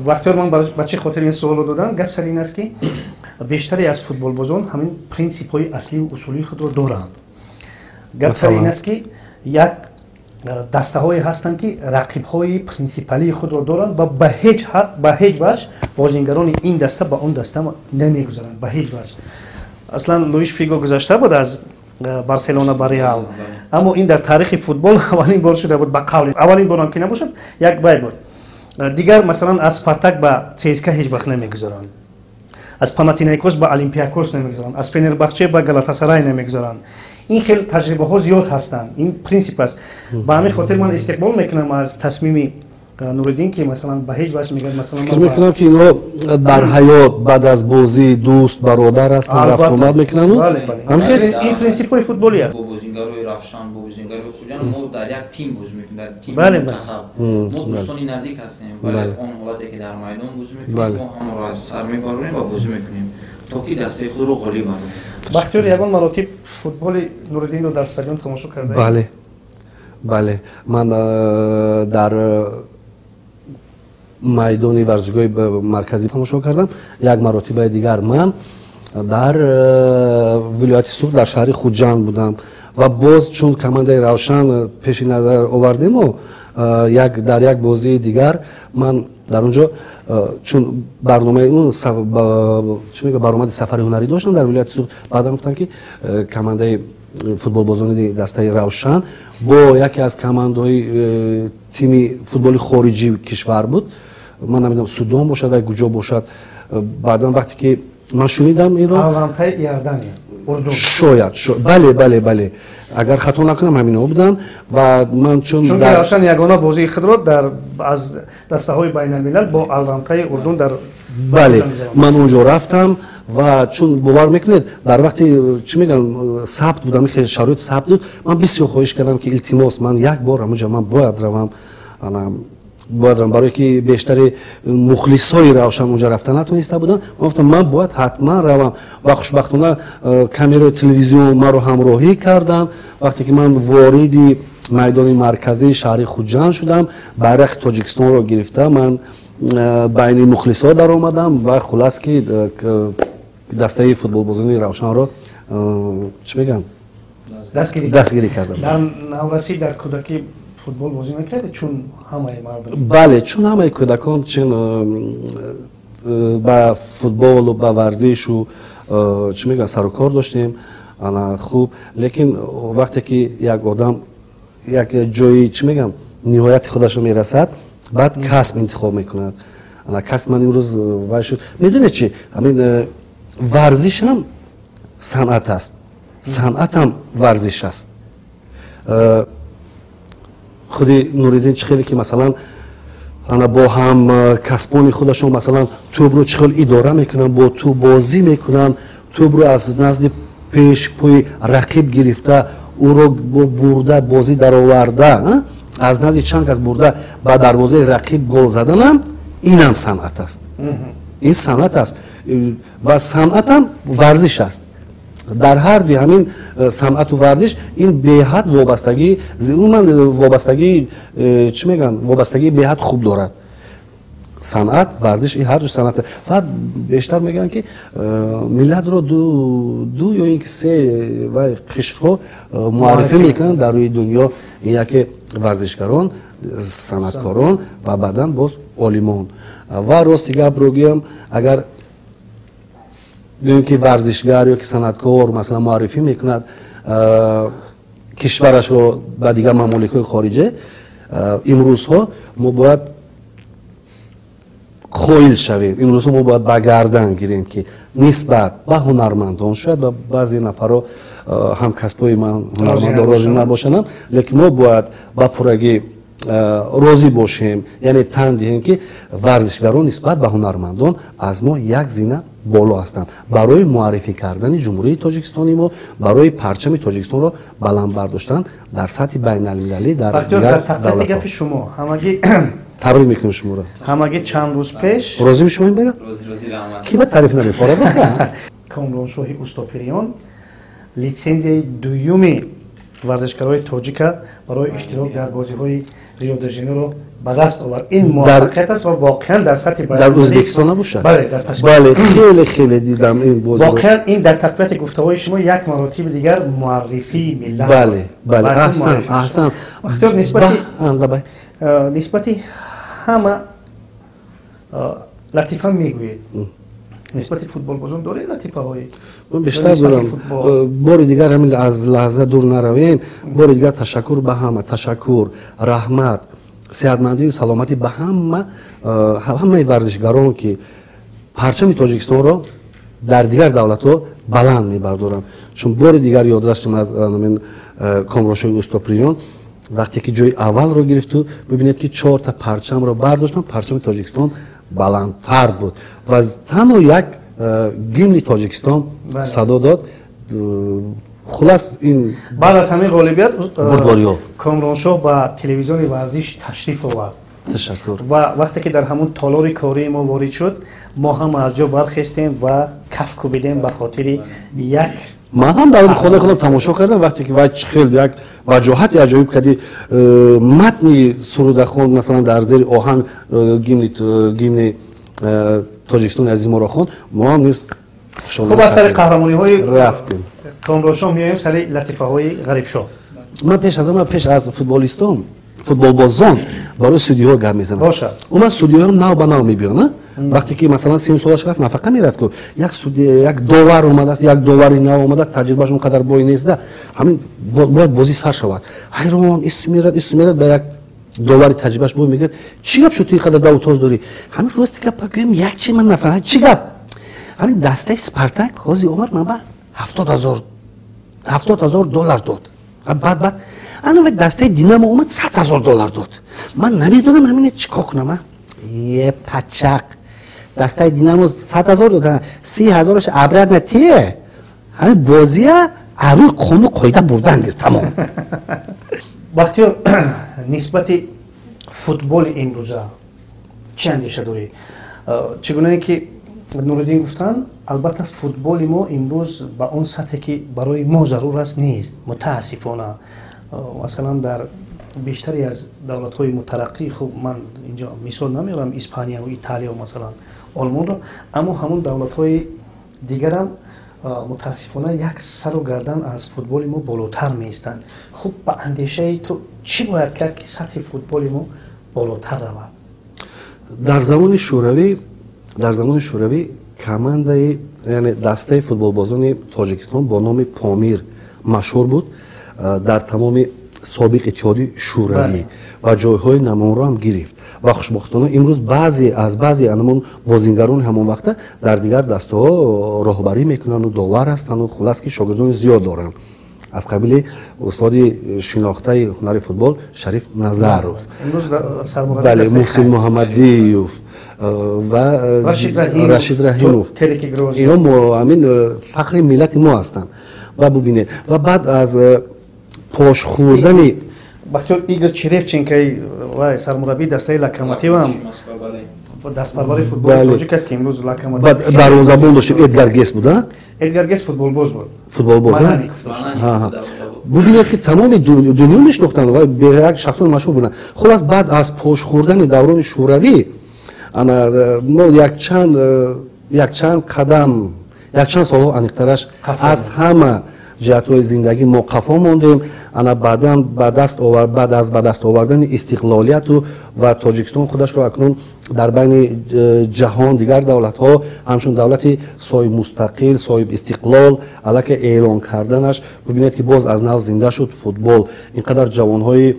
Бахтиёр, ман ба чӣ хотир ин суолро додам? Гап сар ин аст, ки бештаре аз футболбозон ҳамин принсипҳои аслию усулии худро доранд. Гап сар ин аст, ки як дастаҳое ҳастанд, ки рақибҳои принсипалии худро доранд ва ба ҳеҷ ваҷҳ бозингарони ин даста ба он даста намегузаранд, ба ҳеҷ ваҷҳ. Аслан Луиш Фиго гузашта буд аз Барселона ба Реал, аммо ин дар таърихи футбол аввалин бор шуда буд. Ба қавли, аввалин борам ки набошад, як бай буд. Дигар масалан аз Спартак ба ЦСКА ҳеҷ вақт намегузаранд, аз Панатинайкос ба Олимпиакос намегузаранд, аз Фенербахче ба Галатасарай намегузаранд. Ин хел таҷрибаҳо зиёд ҳастанд, ин принсип аст. Ба ҳамин хотир ман истиқбол мекунам аз тасмими Нуриддин, ки масалан ба ҳеҷ ваҷ мегӯяд, масалан фикр мекунам, ки инҳо дар ҳаёт баъд аз бозӣ дӯст, бародар ҳастанд, рафтуомад мекунанд. Ин принсипҳои футболӣ аст. Бо бозингарои Равшан, бо бозингарои Хуҷанд мо дар як тим бозӣ мекунем, дар тими мунтахаб мо дӯстони наздик ҳастем, вале он ҳолате ки дар майдон бозӣ мекунем, мо ҳамаро аз сар мебарорем ва бозӣ мекунем, то ки дастаи худро ғолиб барорем. Бахтиёр, ягон маротиб футболи Нуриддинро дар стадион тамошо кардаед? Бале, бале, ман дар майдони варзишгоҳи марказӣ тамошо кардам. Як маротибаи дигар ман дар вилояти Суғд, дар шаҳри Хуҷанд будам ва боз чун командаи Равшан пеши назар овардему, дар як бозии дигар ман дар он ҷо, чун барномаи он чӣ мега, баромади сафари ҳунарӣ доштам дар вилояти Суғд, баъдан гуфтам, ки командаи футболбозони дастаи Равшан бо яке аз командаҳои тими футболи хориҷии кишвар буд, ман намедонам, Судон бошад ва куҷо бошад. Баъдан вақте ки ман шунидам инро, шояд, бале, бале, бале, агар хато накунам, ҳаминҳо буданд ва ман чун чунки Равшан ягона бозии худро дар аз дастаҳои байналмилал бо Алрамтаи Урдун дар Бале, ман онҷо рафтам ва чун бовар мекунед, дар вақти, чӣ мегӯям, сабт будам, хеле шароит сабт буд, ман бисёр хоҳиш кардам, ки илтимос, ман як бор ҳамонҷо ман бояд равам, бояд равам, барое ки бештари мухлисои Равшан онҷа рафта натониста буданд. Ман гуфтам, ман бояд ҳатман равам ва хушбахтона камераи телевизион маро ҳамроҳӣ карданд. Вақте ки ман вориди майдони марказии шаҳри Хуҷанд шудам, байрақи Тоҷикистонро гирифта, ман байни мухлисо даромадам ва хулас ки дастаи футболбозони Равшанро, чӣ мегӯям, дастгирӣ кардам. Дар наврасӣ, дар кӯдакӣ футбол бозӣ мекардед, чун ҳамаи мардум? Бале, чун ҳамаи кӯдакон чун ба футболу ба варзишу, чӣ мегӯям, сарукор доштем. Ана хуб, лекин вақте ки як одам як ҷои, чӣ мегӯям, ниҳояти худашро мерасад, баъд касб интихоб мекунад. Ана касб ман имрӯз вай шуд. Медонед чи, ҳамин варзиш ҳам санъат аст, санъат ҳам варзиш аст. Худи Нуриддин чӣ хеле ки масалан ана бо ҳам касбони худашон масалан тӯбро чӣ хел идора мекунанд, бо тӯб бозӣ мекунанд, тӯбро аз назди пеш пои рақиб гирифта, ӯро бурда, бозӣ дароварда, аз назди чанд кас бурда, ба дарвозаи рақиб гол заданам, инам санъат аст, ин санъат аст ва санъатам варзиш аст. Дар ҳар дуи ҳамин санъату варзиш ин беҳад вобастагӣ, умуман вобастагии, чӣ мегӯям, вобастагии беҳад хуб дорад. Санъат, варзиш, ин ҳарду санъат. Ва бештар мегӯянд, ки миллатро ду ё ин ки се вай қишрҳо муаррифӣ мекунанд дар рӯи дунё: ин яке варзишгарон, санъаткорон ва баъдан боз олимон. Ва рости гапро гӯям, агар гӯем ки варзишгар ё ки санъаткор масалан муаррифӣ мекунад кишварашро ба дигар мамоликҳои хориҷа, имрӯзҳо мо бояд қоил шавем, имрӯзҳо мо бояд ба гардан гирем, ки нисбат ба ҳунармандон, шояд ба баъзе нафарро, ҳамкасбҳои ман ҳунармандон розӣ набошанд, лекин мо бояд ба пуррагӣ розӣ бошем, яъне тан диҳем, ки варзишгарон нисбат ба ҳунармандон аз мо як зина боло ҳастанд барои муаррифӣ кардани Ҷумҳурии Тоҷикистони мо, барои парчами Тоҷикистонро баланд бардоштан дар сатҳи байналмилалӣ дар дигар гапи шумо ҳамагӣ Табрик мекунем шуморо. Ҳамагӣ чанд рӯз пеш Розӣ шумо ин бага ки ба таъриф намефорад. Комроншоҳи Устопириён литсензияи дуюми варзишгарои тоҷика барои иштирок дар бозиҳои Рио де Жанейро ба даст овард. Ин муваффақият аст ва воқеан дар сатҳи Дар Ӯзбекистон набошад? Бале, дар ташкил. Бале, хеле хеле дидам ин бозиро. Воқеан ин дар тақвияти гуфтаҳои шумо як маротиби дигар муаррифии миллат. Бале, бале, аҳсан, аҳсан. Бахтиёр, нисбати ҳама латифа мегӯед, нисбати футболбозон доред латифаҳое? Бештар дорам. Бори дигар ҳамин аз лаҳза дур наравем. Бори дигар ташаккур ба ҳама, ташаккур, раҳмат. Сеҳатмандию саломатӣ ба ҳамаи варзишгарон, ки парчами Тоҷикистонро дар дигар давлатҳо баланд мебардоранд. Чун бори дигар ёдрас шудем аз Комроншоҳи Устоприён, вақте ки ҷои аввалро гирифту, бибинед, ки чорта парчамро бардоштанд, парчами Тоҷикистон баландтар буд ва танҳо як гимни Тоҷикистон садо дод. Хулас, ин баъд аз ҳамин ғолибият Комроншоҳ ба телевизиони варзиш ташриф овард. Ташаккур. Ва вақте ки дар ҳамон толори кории мо ворид шуд, мо ҳама аз ҷо бархестем ва каф кӯбидем ба хотири як Ман ҳам дар хонаи худам тамошо кардам, вақте ки вай хел як ваҷоҳати аҷоиб кади матни суруда хонд, масалан, дар зери оҳанг гимни Тоҷикистони азизи моро хонд, мо ҳам низ. Хуб, аз сари қаҳрамониҳои рафтем. Комроншоҳ меоем сари латифаҳои Ғарибшоҳ. Ман пеш аз ҳама, пеш аз футболистон, футболбозон, барои судиҳо гап мезанам. Бошад. Уман судиҳоро нав ба нав мебиён. Вақте ки, масалан, 30 солаш рафт, нафақа мерад ку, як судия, як довар омадааст, як довари нав омадааст, таҷрибааш он қадар бой неста, ҳамин бояд бозӣ сар шавад. Ҳайрон исту мерад, исту мерад, ба як довари таҷрибааш бой мегӯяд: «Чӣ гап шуд, ту ин қадар даву тоз дорӣ?» «Ҳамин рости гап гӯем, як чи ман нафаҳмам.» «Чӣ гап?» «Ҳамин дастаи Спартак ҳозир омад, ман ба 70,000 доллар дод. Баъд ана дастаи Динамо омад, 100,000 доллар дод. Ман намедонам, ҳамина чӣ кор кунам.» «Е пачақ, дастаи Динамо 100,000 дод, 30 ҳазораш обратно тие, ҳамин бозия аз рӯи қонуну қоида бурдан гир, тамом.» Бахтиёр, нисбати футболи имрӯза чӣ андеша дорӣ? Чӣ гунае ки Нуриддин гуфтанд, албатта, футболи мо имрӯз ба он сатҳе, ки барои мо зарур аст, нест, мутаассифона. Масалан, дар бештаре аз давлатҳои мутараққӣ, хуб, ман инҷо мисол намеорам Испанияву Италияву, масалан, Олмонро, аммо ҳамон давлатҳои дигарам, мутаассифона, як сару гардан аз футболи мо болотар меистанд. Хуб, ба андешаи ту, чӣ бояд кард, ки сатҳи футболи мо болотар равад? Дар замони Шӯравӣ командаи, яъне дастаи футболбозони Тоҷикистон бо номи Помир машҳур буд дар тамоми собиқ Иттиҳоди Шӯравӣ ва ҷойҳои намоёнро ҳам гирифт. Ва хушбахтона, имрӯз баъзе аз баъзе анамон бозингарони ҳамон вақта дар дигар дастаҳо роҳбарӣ мекунанду довар ҳастанду, хулас, ки шогирдони зиёд доранд, аз қабили устоди шинохтаи ҳунари футбол Шариф Назаров, бале, Муҳсин Муҳаммадиев ва Рашид Раҳимов. Ино ҳамин фахри миллати мо ҳастанд. Ва бубинед, ва баъд аз пошхӯрдани Бахтиёр, Игор Черевченкои сармураббии дастаи Локомотивам дастпарвари футболи тоҷик аст, ки имрӯз Локомотив. Дарвозабон доштем, Эдгар Гес буд. Эдгар Гес футболбоз буд. Футболбоз. Бубинед, ки тамоми дунё мешинохтанд ва як шахсони машҳур буданд. Хулас, баъд аз пошхӯрдани даврони Шӯравӣ ана мо якчанд қадам, якчанд солҳо, аниқтараш, аз ҳама ҷиҳатҳои зиндагӣ мо қафо мондем. Ана баъдан баъд аз ба даст овардани истиқлолияту ва Тоҷикистон худашро акнун дар байни ҷаҳон, дигар давлатҳо ҳамчун давлати соҳибмустақил, соҳиб истиқлол аллакай эълон карданаш, бубинед, ки боз аз нав зинда шуд футбол. Ин қадар ҷавонҳое,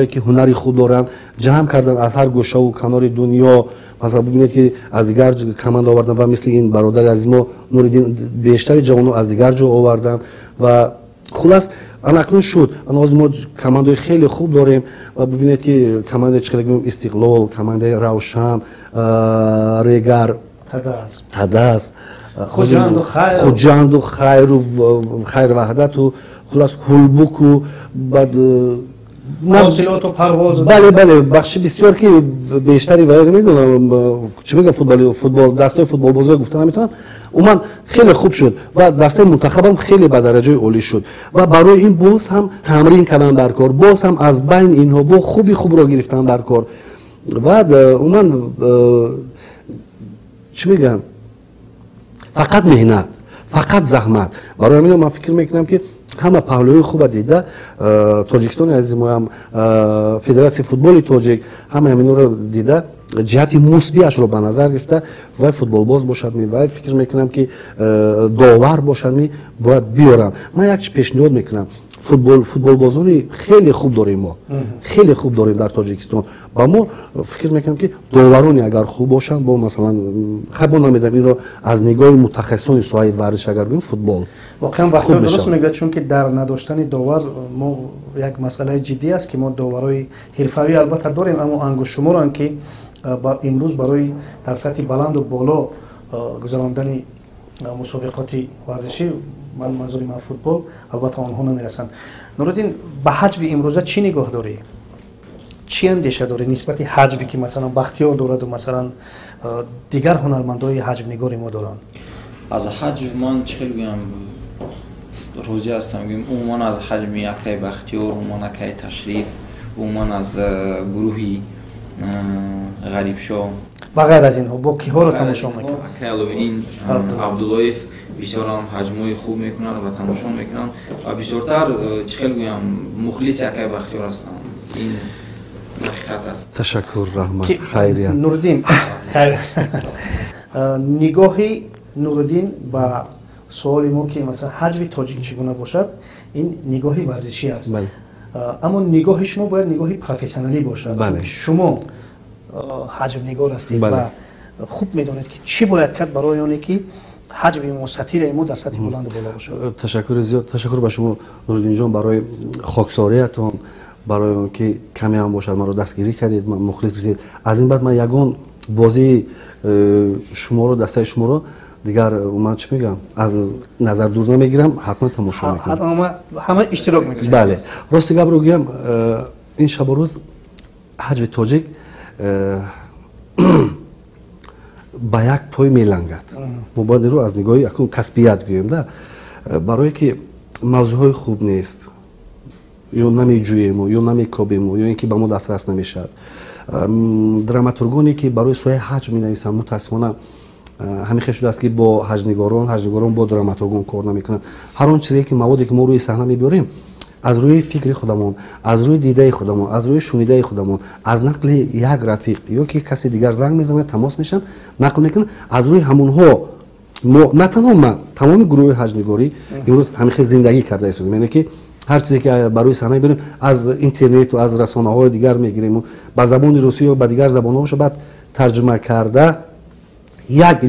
ки ҳунари хуб доранд, ҷамъ карданд аз ҳар гӯшаву канори дунё. Масалан, бубинед, ки аз дигар команда овардан ва мисли ин бародари азизи мо Нуриддин бештари ҷавонҳо аз дигар ҷо оварданд. Ва хулас, ана акнун шуд, ана ҳозир мо командаҳои хеле хуб дорем. Ва бубинед, ки командаи чӣ хеле, Истиқлол, командаи Равшан, Регар Тадаз, Хуҷанду Хайру, Хайр Ваҳдату, хулас, Ҳулбуку, баъд бале, бахши бисёр, ки бештари ваё намедонам, чӣ мегӯям, футбол, дастаи футболбозо гуфта наметавонам. Умуман, хеле хуб шуд ва дастаи мунтахабам хеле ба дараҷаи олӣ шуд. Ва барои ин боз ҳам тамрин кардан дар кор, боз ҳам аз байни инҳо бо хуби хубро гирифтан дар кор. Баъд умуман, чӣ мегӯям, фақат меҳнат, фақат заҳмат. Барои ҳамин ман фикр мекунам, ки ҳама паҳлӯҳои хуба дида, Тоҷикистони азизи моам, Федератсияи футболи тоҷик ҳама ҳаминро дида, ҷиҳати мусбиашро ба назар гирифта, вай футболбоз бошад ми, вай, фикр мекунам, ки довар бошад ми, бояд биёранд. Ман як чи пешниҳод мекунам. Футболбозони хеле хуб дорем мо, хеле хуб дорем дар Тоҷикистон. Ба мо фикр мекунам, ки довароне агар хуб бошанд, бо масалан хай мо намедонам, инро аз нигоҳи мутахассисони соҳаи варзиш агар гӯем, футбол воқеан Бахтиёр дуруст мегӯяд, чунки дар надоштани довар мо як масъалаи ҷиддӣ аст, ки мо доварҳои ҳирфавӣ албатта дорем, аммо ангуштшуморанд, ки имрӯз барои дар сатҳи баланду боло гузарондани мусобиқоти варзишӣ, манзури ман футбол, албатта онҳо намерасанд. Нуриддин, ба ҳаҷви имрӯза чӣ нигоҳ дорӣ? Чӣ андеша дорӣ нисбати ҳаҷве, ки масалан Бахтиёр дораду масалан дигар ҳунармандои ҳаҷвнигори мо доранд? Аз ҳаҷв ман чӣ хел гӯям, розӣ ҳастам, гӯем, умуман аз ҳаҷми акаи Бахтиёр, умуман акаи Ташриф, умуман аз гурӯҳи Ғарибшоҳ. Ба ғайр аз инҳо бо киҳоро тамошо мекунед? Акаи Аловиддин Абдуллоев бисёрам ҳаҷмҳои хуб мекунад ва тамошо мекунам ва бисёртар, чӣ хел гӯям, мухлиси акаи Бахтиёр ҳастам. Ин ҳақиқат аст. Ташаккур, раҳмат, хайрият. Нуриддин, нигоҳи Нуриддин ба суоли мо, ки масалан ҳаҷви тоҷик чӣ гуна бошад, ин нигоҳи варзишӣ аст, аммо нигоҳи шумо бояд нигоҳи профессионалӣ бошад. Шумо ҳаҷвнигор ҳастед ва хуб медонед, ки чӣ бояд кард барои оне ки ҳаҷви мо, сатираи мо дар сатҳи баланду боло бошад. Ташаккури зиёд, ташаккур ба шумо, Нуриддинҷон, барои хоксориятон, барои он ки каме ҳам бошад маро дастгирӣ кардед, мухлис гирифтед. Аз ин баъд ман ягон бозии шуморо, дастаи шуморо дигар ман чӣ мегӯям, аз назар дур намегирам, ҳатман тамошо мекунам. Ҳама иштирок мекунед. Бале, рости гапро гӯям, ин шабу рӯз ҳаҷви тоҷик ба як пой мелангад. Мо бояд инро аз нигоҳи акун касбият гӯем, да, барое ки мавзӯъҳои хуб нест, ё намеҷӯему, ё намекобему, ё ин ки ба мо дастрас намешавад. Драматургоне, ки барои соҳаи ҳаҷв менависанд, мутаассифона ҳамин хел шудааст, ки бо ҳаҷвнигорон, ҳаҷвнигорон бо драматургон кор намекунанд. Ҳар он чизе ки маводе ки мо рӯи саҳна мебиёрем, аз рӯи фикри худамон, аз рӯи дидаи худамон, аз рӯи шунидаи худамон, аз нақли як рафиқ ё ки касе дигар занг мезанад, тамос мешаванд, нақл мекунанд, аз рӯи ҳамонҳо мо, на танҳо ман, тамоми гурӯҳи ҳаҷвнигорӣ имрӯз ҳамин хел зиндагӣ карда истодем. Яъне ки ҳар чизе ки барои саҳна мебинем, аз интернету аз расонаҳои дигар мегириму ба забони русӣ ё ба дигар забонҳо боша, баъд тарҷума карда, як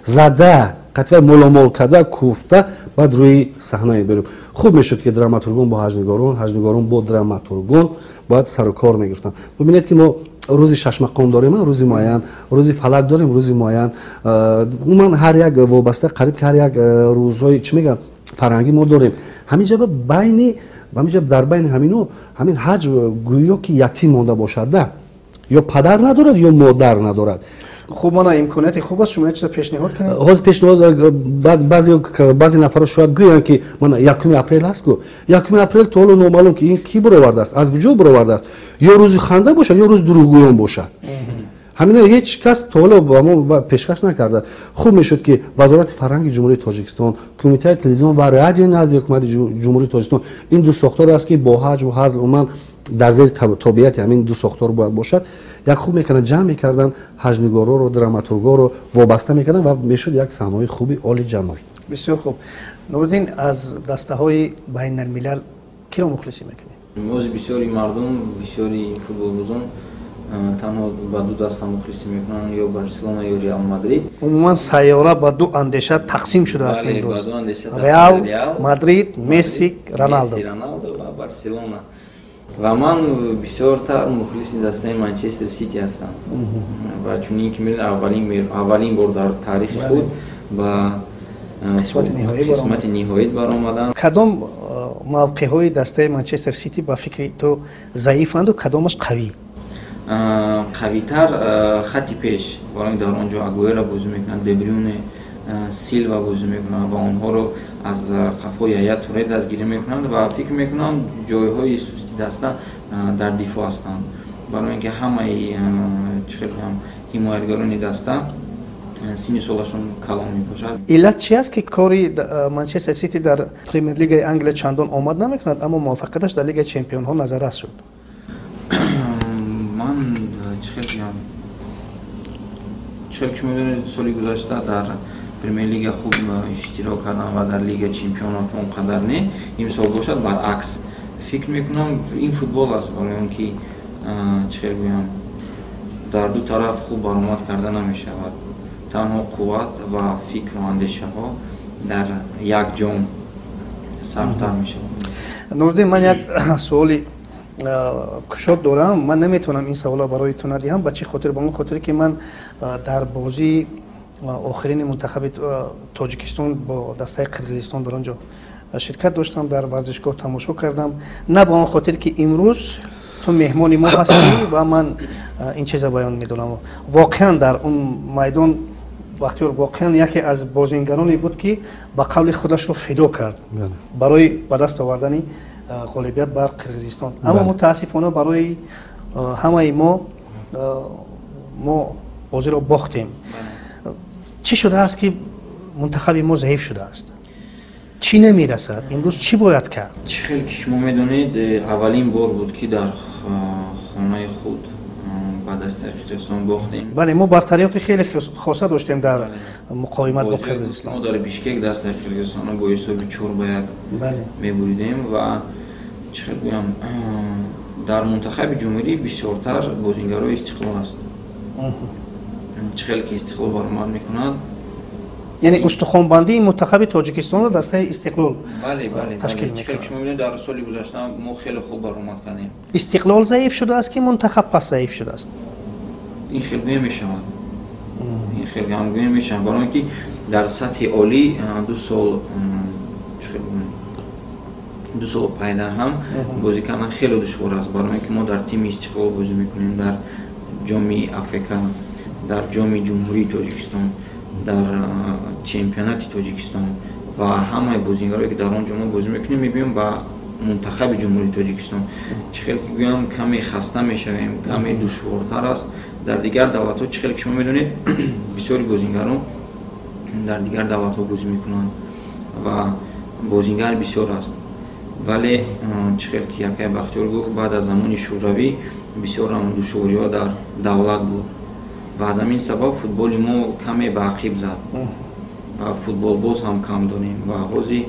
зада, қатъия моломол карда, куфта, баъд рӯи саҳна мебарем. Хуб мешуд, ки драматургон бо ҳаҷвнигорон, ҳаҷвнигорон бо драматургон бояд сару кор мегирифтанд. Бибинед, ки мо рӯзи шашмақом дорем, рӯзи муайян, рӯзи фалак дорем, рӯзи муайян, умуман ҳар як вобаста, қариб ки ҳар як рӯзҳои, чӣ мегӯям, фарҳангӣ мо дорем. Ҳаминҷа байни ҳаминҷа, дар байни ҳамино ҳамин ҳаҷв гӯё ки ятим монда бошад, да, ё падар надорад, ё модар надорад. Хуб, мана имконияти хуб аст, шумо як чиза пешниҳод кунед. Ҳозир пешниҳод, баъзе нафарҳо шояд гӯянд, ки мана 1 апрел аст ку, 1 апрел то ҳоло номаълум, ки ин кӣ баровардааст, аз куҷо баровардааст, ё рӯзи ханда бошад, ё рӯзи дурӯғгӯён бошад. Ҳамино ҳеҷ кас то ҳоло ба мо пешкаш накарда. Хуб мешуд, ки Вазорати фарҳанги Ҷумҳурии Тоҷикистон, Кумитаи телевизион ва радиои назди ҳукумати Ҷумҳурии Тоҷикистон, ин ду сохторе аст, ки бо ҳаҷву ҳазл, умуман дар зери тобеияти ҳамин ду сохтор бояд бошад, як хуб мекарданд, ҷамъ мекарданд ҳаҷвнигорро, драматургоро вобаста мекарданд ва мешуд як саҳнаҳои хуби олиҷаноб. Бисёр хуб. Нуриддин, аз дастаҳои байналмилал киро мухлисӣ мекунед? Имрӯз бисёри мардум, бисёри футболбозон танҳо ба ду даста мухлисӣ мекунанд: ё Барселона, ё Реал Мадрид. Умуман сайёра ба ду андеша тақсим шудааст имрӯз: Реал Мадрид, Месси, Роналдо. Роналдо ва Барселона. Ва ман бисёртар мухлиси дастаи Манчестер Сити ҳастам ва чунин ки медонед, аввалин бор дар таърихи худ ба қисмати ниҳоӣ баромаданд. Кадом мавқеъҳои дастаи Манчестер Сити ба фикри ту заифанду кадомаш қавӣ? Қавитар хати пеш, барои дар он ҷо Агуэро бозӣ мекунад, Дебрюне, Силва бозӣ мекунад ва онҳоро аз қафо Яя Туре дастгирӣ мекунанд. Ва фикр мекунам, ҷойҳои сусти даста дар дифоъ ҳастанд, барои ин ки ҳамаи, чӣ хел гӯям, ҳимоятгарони даста синни солашон калон мебошад. Иллат чи аст, ки кори Манчестер Сити дар Премер-лигаи Англия чандон омад намекунад, аммо муваффақияташ дар Лигаи чемпионҳо назаррас шуд? Ман чӣ хел гӯям, чӣ хел ки медонед, соли гузашта дар Премер-лига хуб иштирок кардам ва дар Лига чемпионов он қадар не. Имсол бошад баръакс. Фикр мекунам, ин футбол аст, барои он ки чӣ хел гӯям, дар ду тараф хуб баромад карда намешавад. Танҳо қувват ва фикру андешаҳо дар як ҷом сарфтар мешавад. Нуриддин, ман як суоли кушод дорам. Ман наметавонам ин саволро барои ту надиҳам. Ба чӣ хотир? Ба он хотире ки ман дар бозии охирини мунтахаби Тоҷикистон бо дастаи Қирғизистон дар он ҷо ширкат доштам, дар варзишгоҳ тамошо кардам. На ба он хотир ки имрӯз ту меҳмони мо ҳастӣ ва ман ин чиза баён медорам. Воқеан дар он майдон Бахтиёр воқеан яке аз бозингароне буд, ки ба қавли худашро фидо кард барои ба даст овардани ғолибият бар Қирғизистон. Аммо мутаассифона барои ҳамаи мо бозиро бохтем. Чӣ шудааст, ки мунтахаби мо заиф шудааст? Чӣ намерасад? Имрӯз чӣ бояд кард? Чӣ хел ки шумо медонед, аввалин бор буд, ки дар хонаи худ ба дастаи Қирғизистон бохтем. Бале, мо бартариёти хеле хоса доштем дар муқовимат бо Қирғизистон. Мо дар Бишкек дастаи Қирғизистонро бо ҳисоби 4-1 мебуридем ва чӣ хел гӯям, дар мунтахаби ҷумҳурӣ бисёртар бозингарои Истиқлол аст. Чӣ хел ки Истиқлол баромад мекунад, яъне устухонбандии мунтахаби Тоҷикистонро дастаи Истиқлол ташкил мекунад. Шумо мебинед, дар соли гузашта мо хеле хуб баромад кардем. Истиқлол заиф шудааст, ки мунтахаб пас заиф шудааст? Ин хел гӯя мешавад, ин хел ҳам гӯя мешавад, барои он ки дар сатҳи олӣ 2 сол, 2 сол пайдар ҳам бозӣ кардан хеле душвор аст, барои он ки мо дар тими Истиқлол бозӣ мекунем, дар ҷоми АФК, дар ҷоми Ҷумҳурии Тоҷикистон, дар чемпионати Тоҷикистон ва ҳамаи бозингарое, ки дар он ҷо мо бозӣ мекунем, мебиём ба мунтахаби Ҷумҳурии Тоҷикистон. Чӣ хел ки гӯям, каме хаста мешавем, каме душвортар аст. Дар дигар давлатҳо, чӣ хел ки шумо медонед, бисёри бозингарон дар дигар давлатҳо бозӣ мекунанд ва бозингар бисёр аст. Вале чӣ хел ки акай Бахтиёр гуфт, баъд аз замони Шӯравӣ бисёрам душвориҳо дар давлат буд ва аз ҳамин сабаб футболи мо каме ба ақиб зад ва футболбоз ҳам кам дорем. Ва ҳозир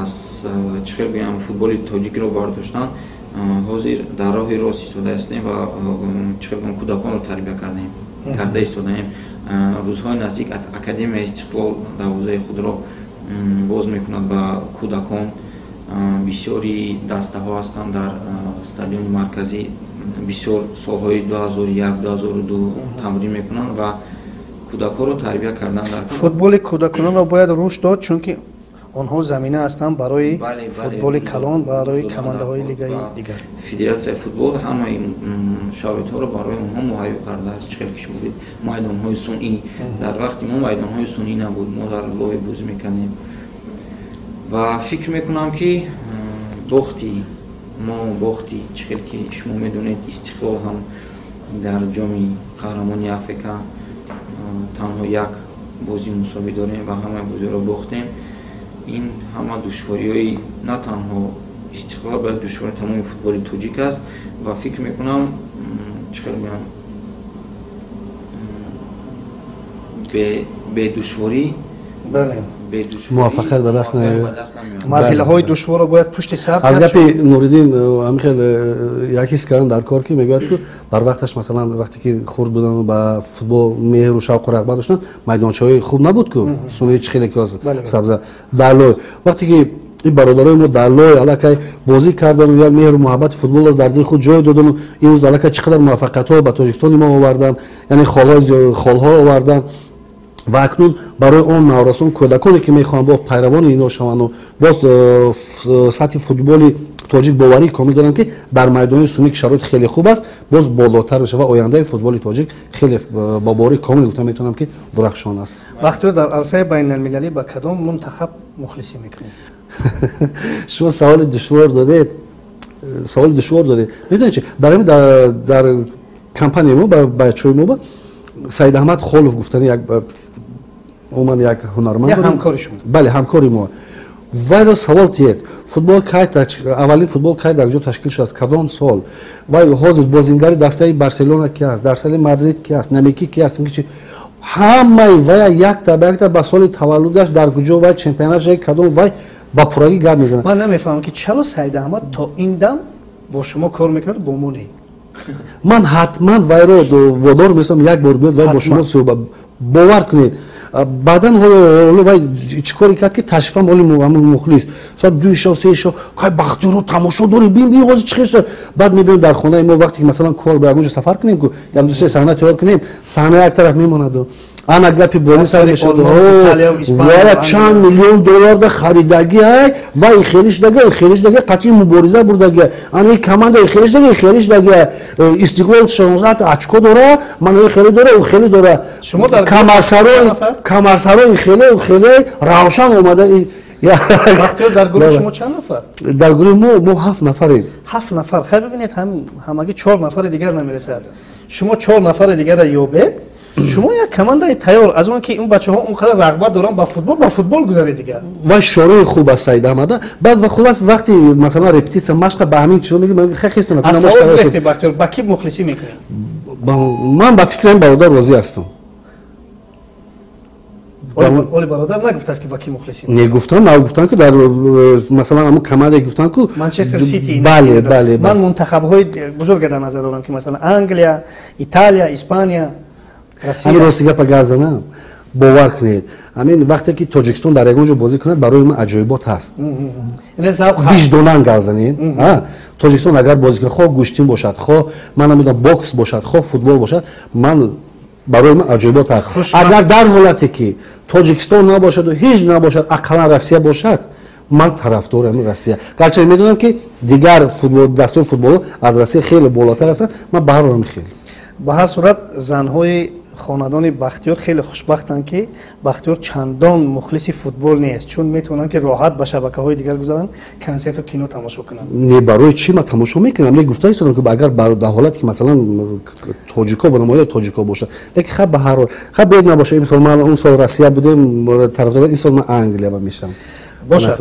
аз чӣ хел гӯям, футболи тоҷикро бардоштан, ҳозир дар роҳи рост истода ҳастем ва чӣ хел гӯям, кӯдаконро тарбия кардем, карда истодаем. Рӯзҳои наздик Академияи Истиқлол дарвозаи худро боз мекунад ба кӯдакон. Бисёри дастаҳо ҳастанд дар стадиони марказӣ, бисёр солҳои 2001, 2002 тамрин мекунанд ва кӯдакҳоро тарбия кардан дар Футболи кӯдаконро бояд рушд дод, чунки онҳо замина ҳастанд барои футболи калон, барои командаҳои лигаи дигар. Федератсияи футбол ҳамаи шароитҳоро барои онҳо муҳайё кардааст. Чӣ хел ки шумо дид, майдонҳои сунъӣ. Дар вақти мо майдонҳои сунъӣ набуд, мо дар лой бозӣ мекардем. Ва фикр мекунам, ки бохти мо, бохти, чӣ хел ки шумо медонед, Истиқлол ҳам дар ҷоми қаҳрамони АФК танҳо як бозӣ мусовӣ дорем ва ҳамаи бозиҳоро бохтем. Ин ҳама душвориҳои на танҳо Истиқлол, балки душвори тамоми футболи тоҷик аст. Ва фикр мекунам, чӣ хел гӯям, бедушворӣ муваффақият ба даст намеояд. Марҳилаҳои душворро бояд пушти сар Аз гапи Нуриддин ҳамин хел як ҳис кардам дар кор, ки мегӯяд, ки дар вақташ, масалан, вақте ки хурд будан, ба футбол меҳру шавқу рағбат доштанд, майдончаҳои хуб набуд ку, сунъи чӣ хеле ки сабза, дар лой. Вақте ки ин бародарои мо дар лой аллакай бозӣ кардану як меҳру муҳаббати футболро дар дили худ ҷой додану имрӯз аллакай чӣ қадар муваффақиятҳо ба Тоҷикистони мо оварданд, яъне холҳо оварданд. Ва акнун барои он наврасон, кӯдаконе, ки мехоҳанд бо пайравони ино шаванду боз сатҳи футболи тоҷик, боварии комил дорам, ки дар майдони сунъӣ, ки шароит хеле хуб аст, боз болотар мешавад. Ояндаи футболи тоҷик хеле бо боварии комил гуфта метавонам, ки дурахшон аст. Бахтиёр, дар арсаи байналмилалӣ ба кадом мунтахаб мухлисӣ мекунед? Шумо саволи душвор додед, саволи душвор додед. Медонед чи, дар компанияи мо, бачаҳои мо Саид Аҳмад Холов гуфтани як умуман як ҳунарманд. Ҳамкори шумо? Бале, ҳамкори мо. Вайро савол тиед, футбол кай, аввалин футбол кай дар куҷо ташкил шудааст, кадом сол, вай ҳозир бозингари дастаи Барселона ки аст, дастаи Мадрид ки аст, намеки ки аст, чи Ҳамаи вая якта ба якта ба соли таваллудаш, дар куҷо вай чемпионат шуда, кадом вай, ба пуррагӣ гап мезанад. Ман намефаҳмам, ки чаро Саид Аҳмад то ин дам бо шумо кор мекунад, бо мо не. Ман ҳатман вайро водор месозам, як бор биёд, вай бо шумо суҳбат. Бовар кунед, баъдан ҳоло вай чӣ коре кард, ки ташрифам ҳоли ҳамун мухлис соат 2-и шав, 3-и шав, кай Бахтиёрро тамошо дорӣ, бин, бин, ҳозир чӣ хел. Баъд мебинем дар хонаи мо, вақте ки масалан кор ба ягон ҷо сафар кунем, ку як ду се саҳна тайёр кунем, саҳна як тараф мемонаду ана гапи бозӣ сар мешавад. Вая чанд миллион долларда харидагӣ, ай вай хеле шудага, хеле шудага, қатъи мубориза бурдага, ана и команда хеле шудага, хеле шудага, Истиқлол 16 очко дора, ман хеле дора, ӯ хеле дора, камарсарои, камарсарои хеле, ӯ хеле, Равшан омада. Бахтиёр, дар гурӯҳи шумо чанд нафар? Дар гурӯҳи мо ҳафт нафарем. Ҳафт нафар. Хайр, бибинед, ҳамагӣ чор нафари дигар намерасад. Шумо чор нафари дигарро ёбед, шумо як командаи тайёр. Аз он ки ин бачаҳо он қадар рағбат доранд ба футбол, ба футбол гузаред дигар. Ва шорои хуб аст Саид Аҳмада. Баъд ва хулас, вақти масалан репетитсия, машқа, ба ҳамин чизо мегӯям, хай хестона. Аз савол гирифте, Бахтиёр, ба кӣ мухлисӣ мекунед? Ман ба фикри ин бародар розӣ ҳастам. Оли бародар нагуфтааст, ки ба кӣ мухлисӣ. Не, гуфтам, на гуфтам, ки дар масалан ҳамун команда гуфтам ку. Манчестер Сити. Бале, бале. Ман мунтахабҳои бузурга дар назар дорам, ки масалан Англия, Италия, Испания. Ҳамин рости гапа гап занам, бовар кунед, ҳамин вақте ки Тоҷикистон дар ягон ҷо бозӣ кунад, барои ман аҷоибот ҳаст. Виҷдонан гап занем, Тоҷикистон агар бозӣ кунад, хоҳ гӯштин бошад, хоҳ ман намедонам бокс бошад, хоҳ футбол бошад, ман барои ман аҷоибот ҳаст. Агар дар ҳолате ки Тоҷикистон набошаду ҳеҷ набошад, ақаллан Россия бошад, ман тарафдори ҳамин Россия. Гарчанде медонам, ки дигар дастаи футболо аз Россия хеле болотар ҳастанд, ман ба ҳар ҳол хеле. Ба ҳар сурат, занҳои хонадони Бахтиёр хеле хушбахтанд, ки Бахтиёр чандон мухлиси футбол нест, чун метавонанд, ки роҳат ба шабакаҳои дигар гузаранд, консерту кино тамошо кунанд. Не, барои чӣ, ман тамошо мекунам, не, гуфта истодам, ки агар дар ҳолате ки масалан тоҷико ба намояи тоҷико бошад. Лекин хаб, ба ҳар ҳол, хаб, бед набошад. Имсол ман он сол Россия будем тарафдор, ин сол ман Англия ба мешавам. Бошад.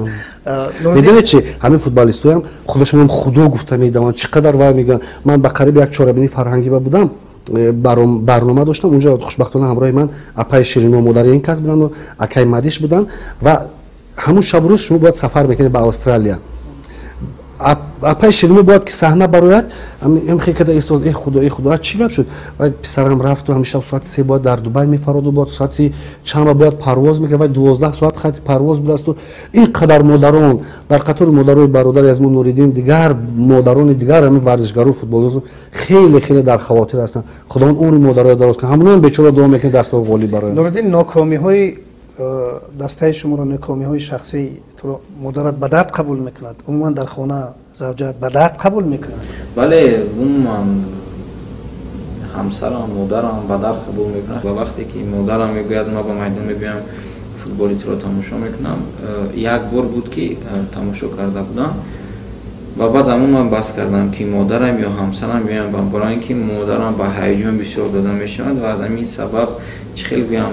Медонед чи, ҳамин футболистоям худашонам худо гуфта медаванд, чӣ қадар вай мегӯянд. Ман ба қариби як чорабинии фарҳангӣ ба будам, барнома доштам унҷо. Хушбахтона, ҳамроҳи ман апаи Ширино, модари ин кас буданду акаи Мадиш буданд. Ва ҳамун шабу рӯз шумо бояд сафар мекунед ба Австралия. Апаи Ширино бояд ки саҳна барояд, хе када истод: «Э худо, э худо, чӣ гап шуд?» Вай писарам рафту ҳамин шаб соати 3 бояд дар Дубай мефароду, бояд соати чанда бояд парвоз мекард. Вай 12 соат хати парвоз будасту ин қадар модарон дар қатори модарои бародари аз мо Нуриддин, дигар модарони дигар ҳамин варзишгару футболист хеле хеле дар хавотир ҳастанд. Худованд умри модароя дароз кунад. Ҳамоноам бечора дуо мекунад, дастҳо ғолиб бароянд. Нуриддин, нокомиҳои дастаи шуморо, нокомиҳои шахсии туро модарат ба дард қабул мекунад? Умуман, дар хона завҷаат ба дард қабул мекунад? Бале, умуман ҳамсарам, модарам ба дард қабул мекунад. Ва вақте ки модарам мегӯяд, ман ба майдон мебиям, футболи туро тамошо мекунам, як бор буд, ки тамошо карда будам ва баъд ҳамон ман бас кардам, ки модарам ё ҳамсарам биёям, барои ин ки модарам ба ҳаяҷон бисёр дода мешавад ва аз ҳамин сабаб, чӣ хел гӯям,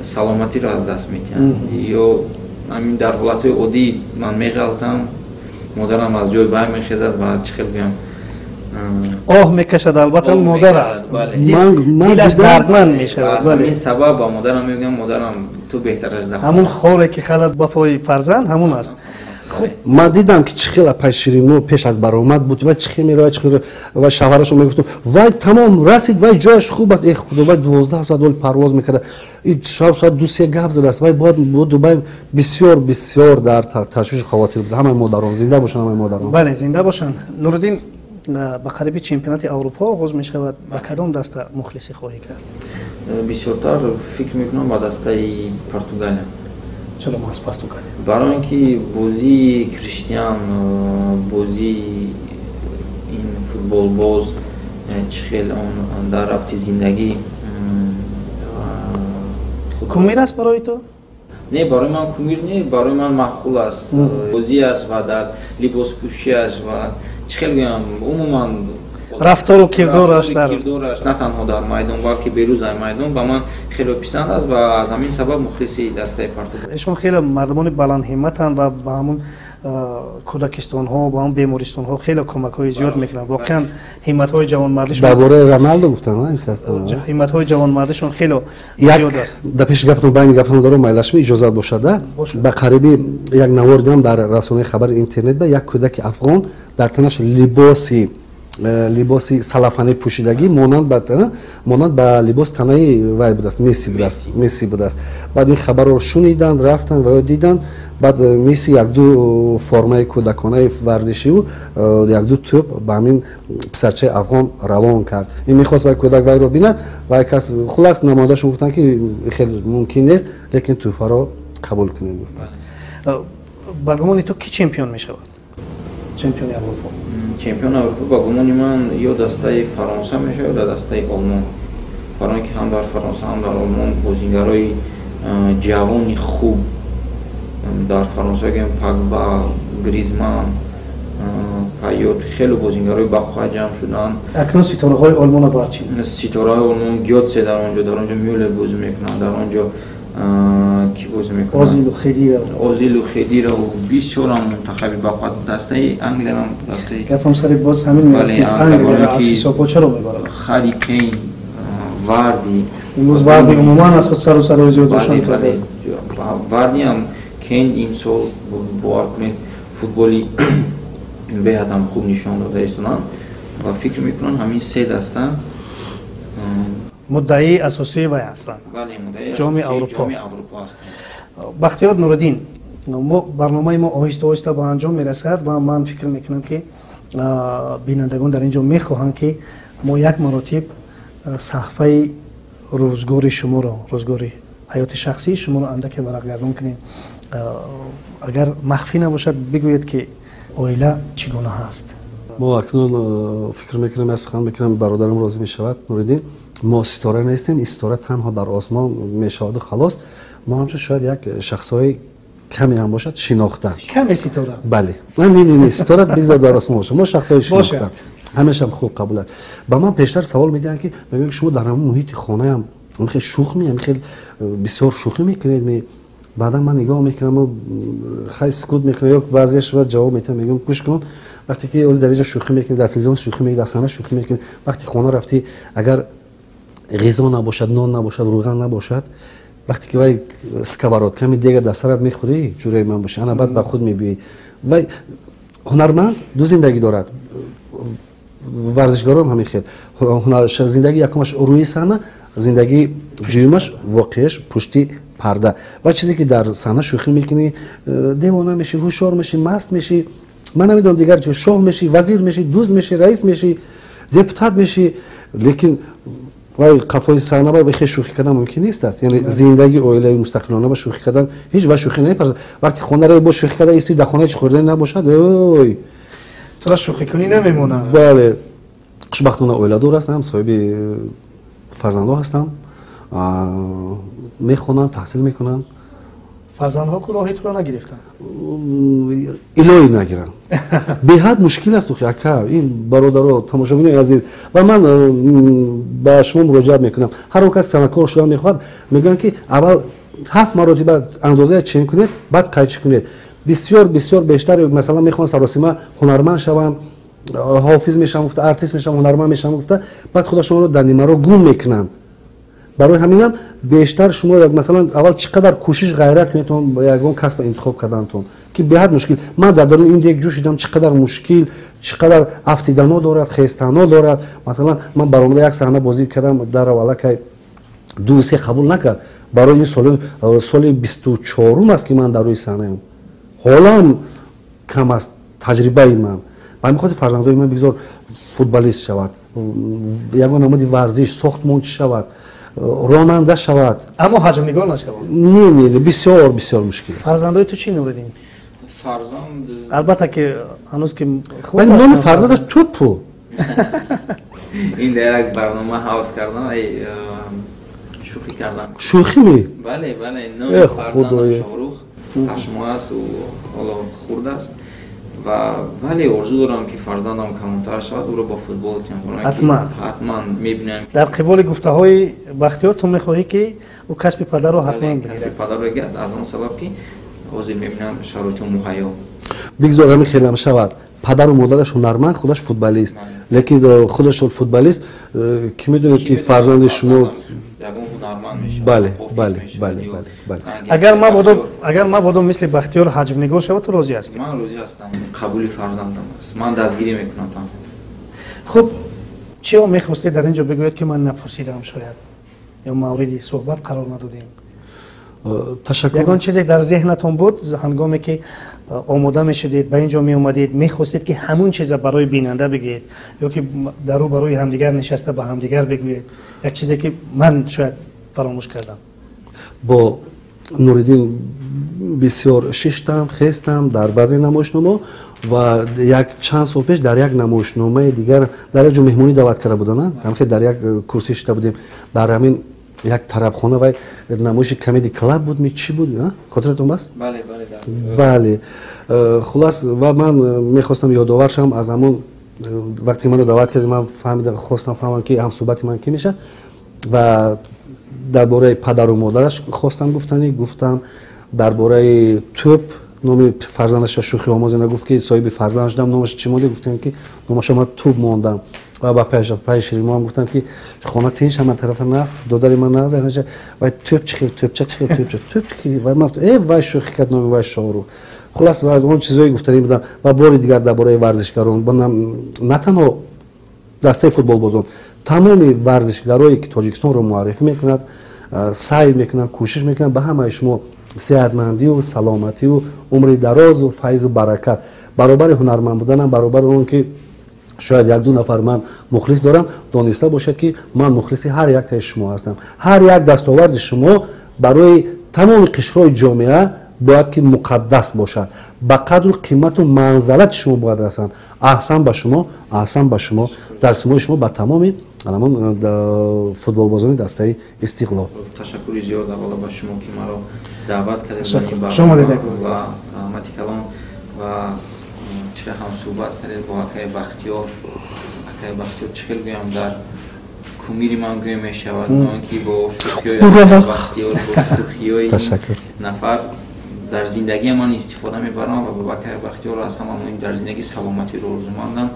саломатиро аз даст медиҳанд. Ё ҳамин дар ҳолатҳои оддӣ ман меғалтам, модарам аз ҷой бай мехезад ва, чӣ хел гӯям, оҳ мекашад. Албатта, модар аст, дилаш дардманд мешавад. Аз ҳамин сабаб ба модарам мегӯям: «Модарам, ту беҳтараш да». Ҳамун хоре ки халад ба пои фарзанд, ҳамун аст. Хуб, ман дидам, ки чӣ хел апай Ширино пеш аз баромад буд ва чӣ хел меравад, чӣ хел, ва шавҳарашо мегуфту: «Вай тамом расид, вай ҷояш хуб аст». Э худо, вай 12 соат оли парвоз мекарда, шаб соат 2-3 гап задааст, вай бояд Дубай. Бисёр бисёр дар ташвишу хавотир буд. Ҳамаи модарон зинда бошанд, ҳамаи модарон. Бале, зинда бошанд. Нуриддин, ба қариби чемпионати Аврупо оғоз мешавад. Ба кадом даста мухлисӣ хоҳӣ кард? Бисёртар фикр мекунам, ба дастаи Португалия. Чаро маҳз Португалия? Барои ин ки бозии Криштиан, бозии ин футболбоз, чӣ хел он дар рафти зиндагӣ. Кумир аст барои ту? Не, барои ман кумир не, барои ман маъқул аст бозиаш ва дар либоспӯшиаш ва, чӣ хел гӯям, умуман рафтору кирдораш дар кирдораш, на танҳо дар майдон, балки берун аз майдон ба ман хеле писанд аст ва аз ҳамин сабаб мухлиси дастаи Португал. Эшон хеле мардумони баландҳимматанд ва ба ҳамун Кӯдакистонҳо, ба он бемористонҳо хеле кӯмакҳои зиёд мекунанд. Воқеан ҳимматҳои ҷавонмардишон, дар бораи Роналдо гуфтанд, ҳимматҳои ҷавонмардишон хеле зиёд аст. Дар пеши гаптон, байни гаптон дорам, майлашми иҷозат бошад, ба қариби як навор дидам дар расонаи хабари интернет, ба як кӯдаки афғон дар танаш либоси салафанӣ пӯшидагӣ, монанд ба либоси танаи вай будааст, Месси будааст. Баъд ин хабарро шуниданд, рафтанд ва ё диданд. Баъд Месси якду формаи кӯдаконаи варзишию якду тӯб ба ҳамин писарчаи афғон равон кард. Ин мехост вай кӯдак вайро бинад. Вай кас хулас намояндашон гуфтанд, ки хеле мумкин нест, лекин тӯҳфаро қабул кунем, гуфтанд. Ба гумони ту, ки чемпион мешавад, чемпиони Аврупо? Чемпион Аврупо, ба гумони ман, ё дастаи Фаронса мешавад, ё дастаи Олмон, барои ки ҳам дар Фаронса, ҳам дар Олмон бозигарои ҷавони хуб. Дар Фаронса гӯем, Погба, Гризман, Пайот, хеле бозигарои бақувват ҷамъ шуданд. Акнун ситораҳои Олмонро бояд чӣ? Ситораҳои Олмон: Гётсе дар он ҷо, Мюллер бозӣ мекунад дар он ҷо, ки бозӣ мекунад? Озилу, Хедира. Озилу, Хедира, бисёрам мунтахаби бақувват. Дастаи Англиярам дастаи Гапам сари боз ҳамин меояд, ки Англияро аз ҳисобҳо чаро мебарад? Хари Кейн, Варди. Имрӯз Варди умуман аз худ сару садои зиёд рошан кардааст. Вардиам, Кейн имсол, бовар кунед, футболи беҳадам хуб нишон дода истоданд ва фикр мекунам, ҳамин се даста Муддаии асосии вай ҳастанд, Ҷоми Аврупо. Бахтиёр Нуриддин, барномаи мо оҳиста оҳиста ба анҷом мерасад ва ман фикр мекунам, ки бинандагон дар ин ҷо мехоҳанд, ки мо як маротиб саҳфаи рӯзгори шуморо, рӯзгори ҳаёти шахсии шуморо андаке варақгардон кунем. Агар махфӣ набошад, бигӯед, ки оила чӣ гуна ҳаст? Мо акнун фикр мекунем, аз сухан мекунам, бародарам розӣ мешавад, Нуриддин. Мо ситора нестем, ин ситора танҳо дар осмон мешаваду халос. Мо ҳамчун шояд як шахсҳои каме ҳам бошад шинохта. Каме ситора. Бале, не, не, не, ситора бигзор дар осмон бошад. Мо шахсҳои шинохта, ҳамешам хуб қабул аст. Ба ман пештар савол медиҳанд, ки мегӯянд, ки шумо дар ҳамон муҳити хонаям хел шӯх ми хел бисёр шӯхӣ мекунед ми. Баъдан ман нигоҳ мекунаму хай, сукут мекунам, ё баъзеаш ҷавоб метиҳам, мегӯям: гӯш кун, вақте ки ози дар инҷа шӯхӣ мекунӣ, дар телевизион шӯхӣ мекунӣ, дар саҳна шӯхӣ мекунӣ, вақте хона рафтӣ, агар ғизо набошад, нон набошад, рӯған набошад, вақте ки вай сковородка ми дега дар сарат мехӯрӣ, ҷураи ман боша, ана баъд ба худ мебиёӣ. Вай ҳунарманд ду зиндагӣ дорад, варзишгаром ҳамин хел. Зиндагии якумаш рӯи саҳна, зиндагии дуюмаш, воқеаш пушти парда. Ва чизе ки дар саҳна шӯхӣ мекунӣ, девона мешӣ, ҳушёр мешӣ, маст мешӣ, ман намедонам дигар чи, шоҳ мешӣ, вазир мешӣ, дузд мешӣ, раис мешӣ, депутат мешӣ, лекин вай қафои саҳна ба хел шӯхӣ кардан мумкин нест аст. Яъне зиндагии оилаи мустақилона ба шӯхӣ кардан ҳеҷ ва шӯхӣ намепарзад. Вақти хонаро бо шӯхӣ карда истӣ, дар хона ҳеҷ хӯрдани набошад, ой. Тура шӯхикунӣ намемонад. Бале, хушбахтона оиладор ҳастам, соҳиби фарзандҳо ҳастам, мехонам, таҳсил мекунам. Фарзандҳо кулоҳи туро нагирифтанд? Илоҳӣ нагиранд, беҳад мушкил аст. Охи ака, ин бародаро, тамошобинои азиз, ва ман ба шумо муроҷиат мекунам: ҳар он кас санъаткор шуда мехоҳад, мегӯянд, ки аввал ҳафт маротиба андозая чен кунед, баъд қайчӣ кунед. Бисёр бисёр бештар, масалан, мехоҳанд саросима ҳунарманд шаванд, ҳофиз мешавам гуфта, артист мешавам, ҳунарманд мешавам гуфта, баъд худашонро дар нимаро гум мекунанд. Барои ҳаминам бештар шумо, масалан, аввал чӣ қадар кӯшиш, ғайрат кунедтон ягон касба интихоб кардантон, ки беҳад мушкил. Ман дар даруни ин дег ҷӯшидам, чӣ қадар мушкил, чӣ қадар афтидано дорад, хестано дорад. Масалан, ман баромада як саҳна бозӣ кардам, дар аввалакай ду се қабул накард. Барои ин соли 24-ум аст, ки ман дар рӯи саҳнаям, ҳолам кам аст таҷрибаи ман. Ба ҳамин хотир фарзандои ман бигзор футболист шавад, ягон намуди варзиш, сохтмончӣ шавад, ронанда шавад. Аммо ҳаҷмнигор нашавад. Не, не, не, бисёр бисёр мушкил аст. Фарзандои ту чӣ, Нуриддин? Фарзанд. Албатта, ки ҳанӯз ки номи фарзандаш Тупу. Ин дар як барнома ҳавз кардан, шӯхӣ кардан. Шӯхӣ ми? Бале, номи фарзандам Шоҳрух, 8 моҳ аст, ӯ ҳоло хурд аст. Ва бале, орзу дорам, ки фарзандам калонтар шавад, ӯро ба футбол. Ҳатман. Ҳатман мебинам. Дар қиболи гуфтаҳои Бахтиёр, ту мехоҳӣ, ки ӯ касби падарро ҳатман бигирад. Падарро гирад, аз он сабаб, ки ҳозир мебинам, шароити муҳайё. Бигзор ҳамин хелам шавад. Падару модараш ҳунарманд, худаш футболист, лекин худаш футболист, ки медонед, ки фарзанди шумо бале, бале, бале, бале, бале. Агар мабодо мисли Бахтиёр ҳаҷвнигор шавад, ту розӣ ҳастӣ? Ман розӣ ҳастам, қабули фарзандам аст, ман дастгирӣ мекунам танҳо. Хуб, чиро мехостед дар ин ҷо бигӯед, ки ман напурсидам шояд ё мавриди суҳбат қарор надодем? Ташаккур. Ягон чизе дар зеҳнатон буд, ҳангоме ки омода мешудед, ба ин ҷо меомадед, мехостед, ки ҳамун чиза барои бинанда бигӯед ё ки дар рӯ барои ҳамдигар нишаста ба ҳамдигар бигӯед, як чизе ки ман шояд фаромӯш кардам? Бо Нуриддин бисёр шиштам, хестам дар баъзе намоишномаҳо ва як чанд сол пеш дар як намоишномаи дигар дар як ҷо меҳмонӣ даъват карда буданд, ҳамхел дар як курсӣ шита будем дар ҳамин як тарабхона. Вай намоиши Комеди Клаб буд ми, чӣ буд, хотиратон баст? Бале. Хулас, ва ман мехостам ёдовар шавам аз ҳамон вақте маро даъват кардем, ман фаҳмидам, хостам фаҳмам, ки ҳамсӯҳбати ман кӣ мешавад, ва дар бораи падару модараш хостам гуфтанӣ гуфтам, дар бораи тӯб, номи фарзандаша шӯхиомоз гуфт, ки соҳиби фарзанд шудам, номаш чӣ монде? Гуфтем, ки номаша ман тӯб мондам. Ва ба паи Ширимоам гуфтам, ки хона тинч, ҳама тарафа наст, додари ман наст, вай тӯб чӣ хел, тӯбча чӣ хел, тӯбча, тӯб ки вай ман вай шӯхӣ кард, номи вай Шоҳрух. Хулас, ва он чизое гуфтанӣ будам. Ва бори дигар дар бораи варзишгарон, на танҳо дастаи футболбозон, тамоми варзишгарое, ки Тоҷикистонро муаррифӣ мекунад, саъй мекунанд, кӯшиш мекунанд, ба ҳамаи шумо сеҳатмандию саломатию умри дарозу файзу баракат. Баробари ҳунарманд буданам, баробари он ки шояд як-ду нафар ман мухлис дорам, дониста бошад, ки ман мухлиси ҳар яктаи шумо ҳастам. Ҳар як дастоварди шумо барои тамоми қишрҳои ҷомеа бояд ки муқаддас бошад, ба қадру қимату манзалати шумо бояд расанд. Аҳсан ба шумо, аҳсан ба шумо, дар симои шумо ба тамоми ҳамон футболбозони дастаи Истиқлол. Ташаккури зиёд аввало ба шумо, ки маро даъват кардед ва раҳмати калон, ва чӣ ҳамсӯҳбат кардед бо акаи Бахтиёр. Акаи Бахтиёр, чӣ хел гӯям, дар кумири ман гӯя мешавад, он ки бо шӯхиҳои Бахтиёр, бо шӯхиҳои нафар дар зиндагии ман истифода мебарам. Ва ба акаи Бахтиёр аз ҳама муҳим дар зиндагӣ саломатиро орзумандам,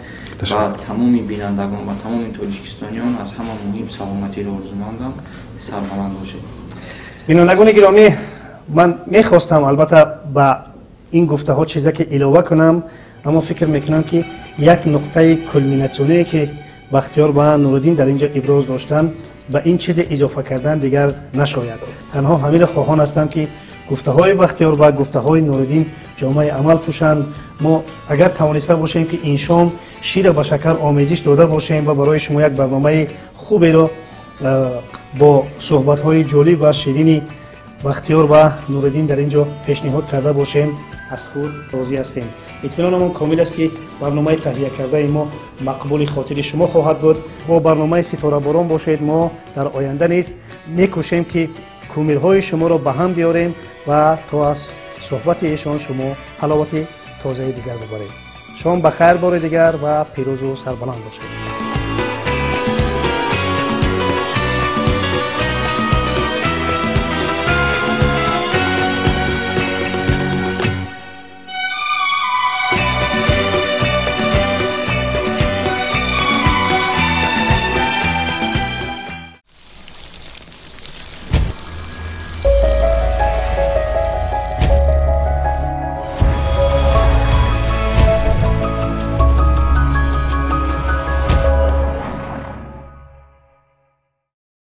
ба тамоми бинандагон, ба тамоми тоҷикистониён аз ҳама муҳим саломатиро орзумандам. Сарбаланд бошед. Бинандагони гиромӣ, ман мехостам албатта ба ин гуфтаҳо чизе ки илова кунам, аммо фикр мекунам, ки як нуқтаи кулминатсионие, ки Бахтиёр ва Нуриддин дар ин ҷо иброз доштанд, ба ин чизе изофа кардан дигар нашояд. Танҳо ҳаминро хоҳон ҳастам, ки гуфтаҳои Бахтиёр ва гуфтаҳои Нуриддин ҷомаи амал пӯшанд. Мо агар тавониста бошем, ки ин шом шира ба шакар омезиш дода бошем ва барои шумо як барномаи хуберо бо суҳбатҳои ҷолиб ва ширини Бахтиёр ва Нуриддин дар ин ҷо пешниҳод карда бошем, аз худ розӣ ҳастем. Итминонамон комил аст, ки барномаи таҳия кардаи мо мақбули хотири шумо хоҳад буд. Бо барномаи Ситораборон бошед. Мо дар оянда низ мекӯшем, ки кумирҳои шуморо ба ҳам биёрем ва то аз суҳбати эшон шумо ҳаловати тозаи дигар бибаред. Шом ба хайр бори дигар ва пирӯзу сарбаланд бошед.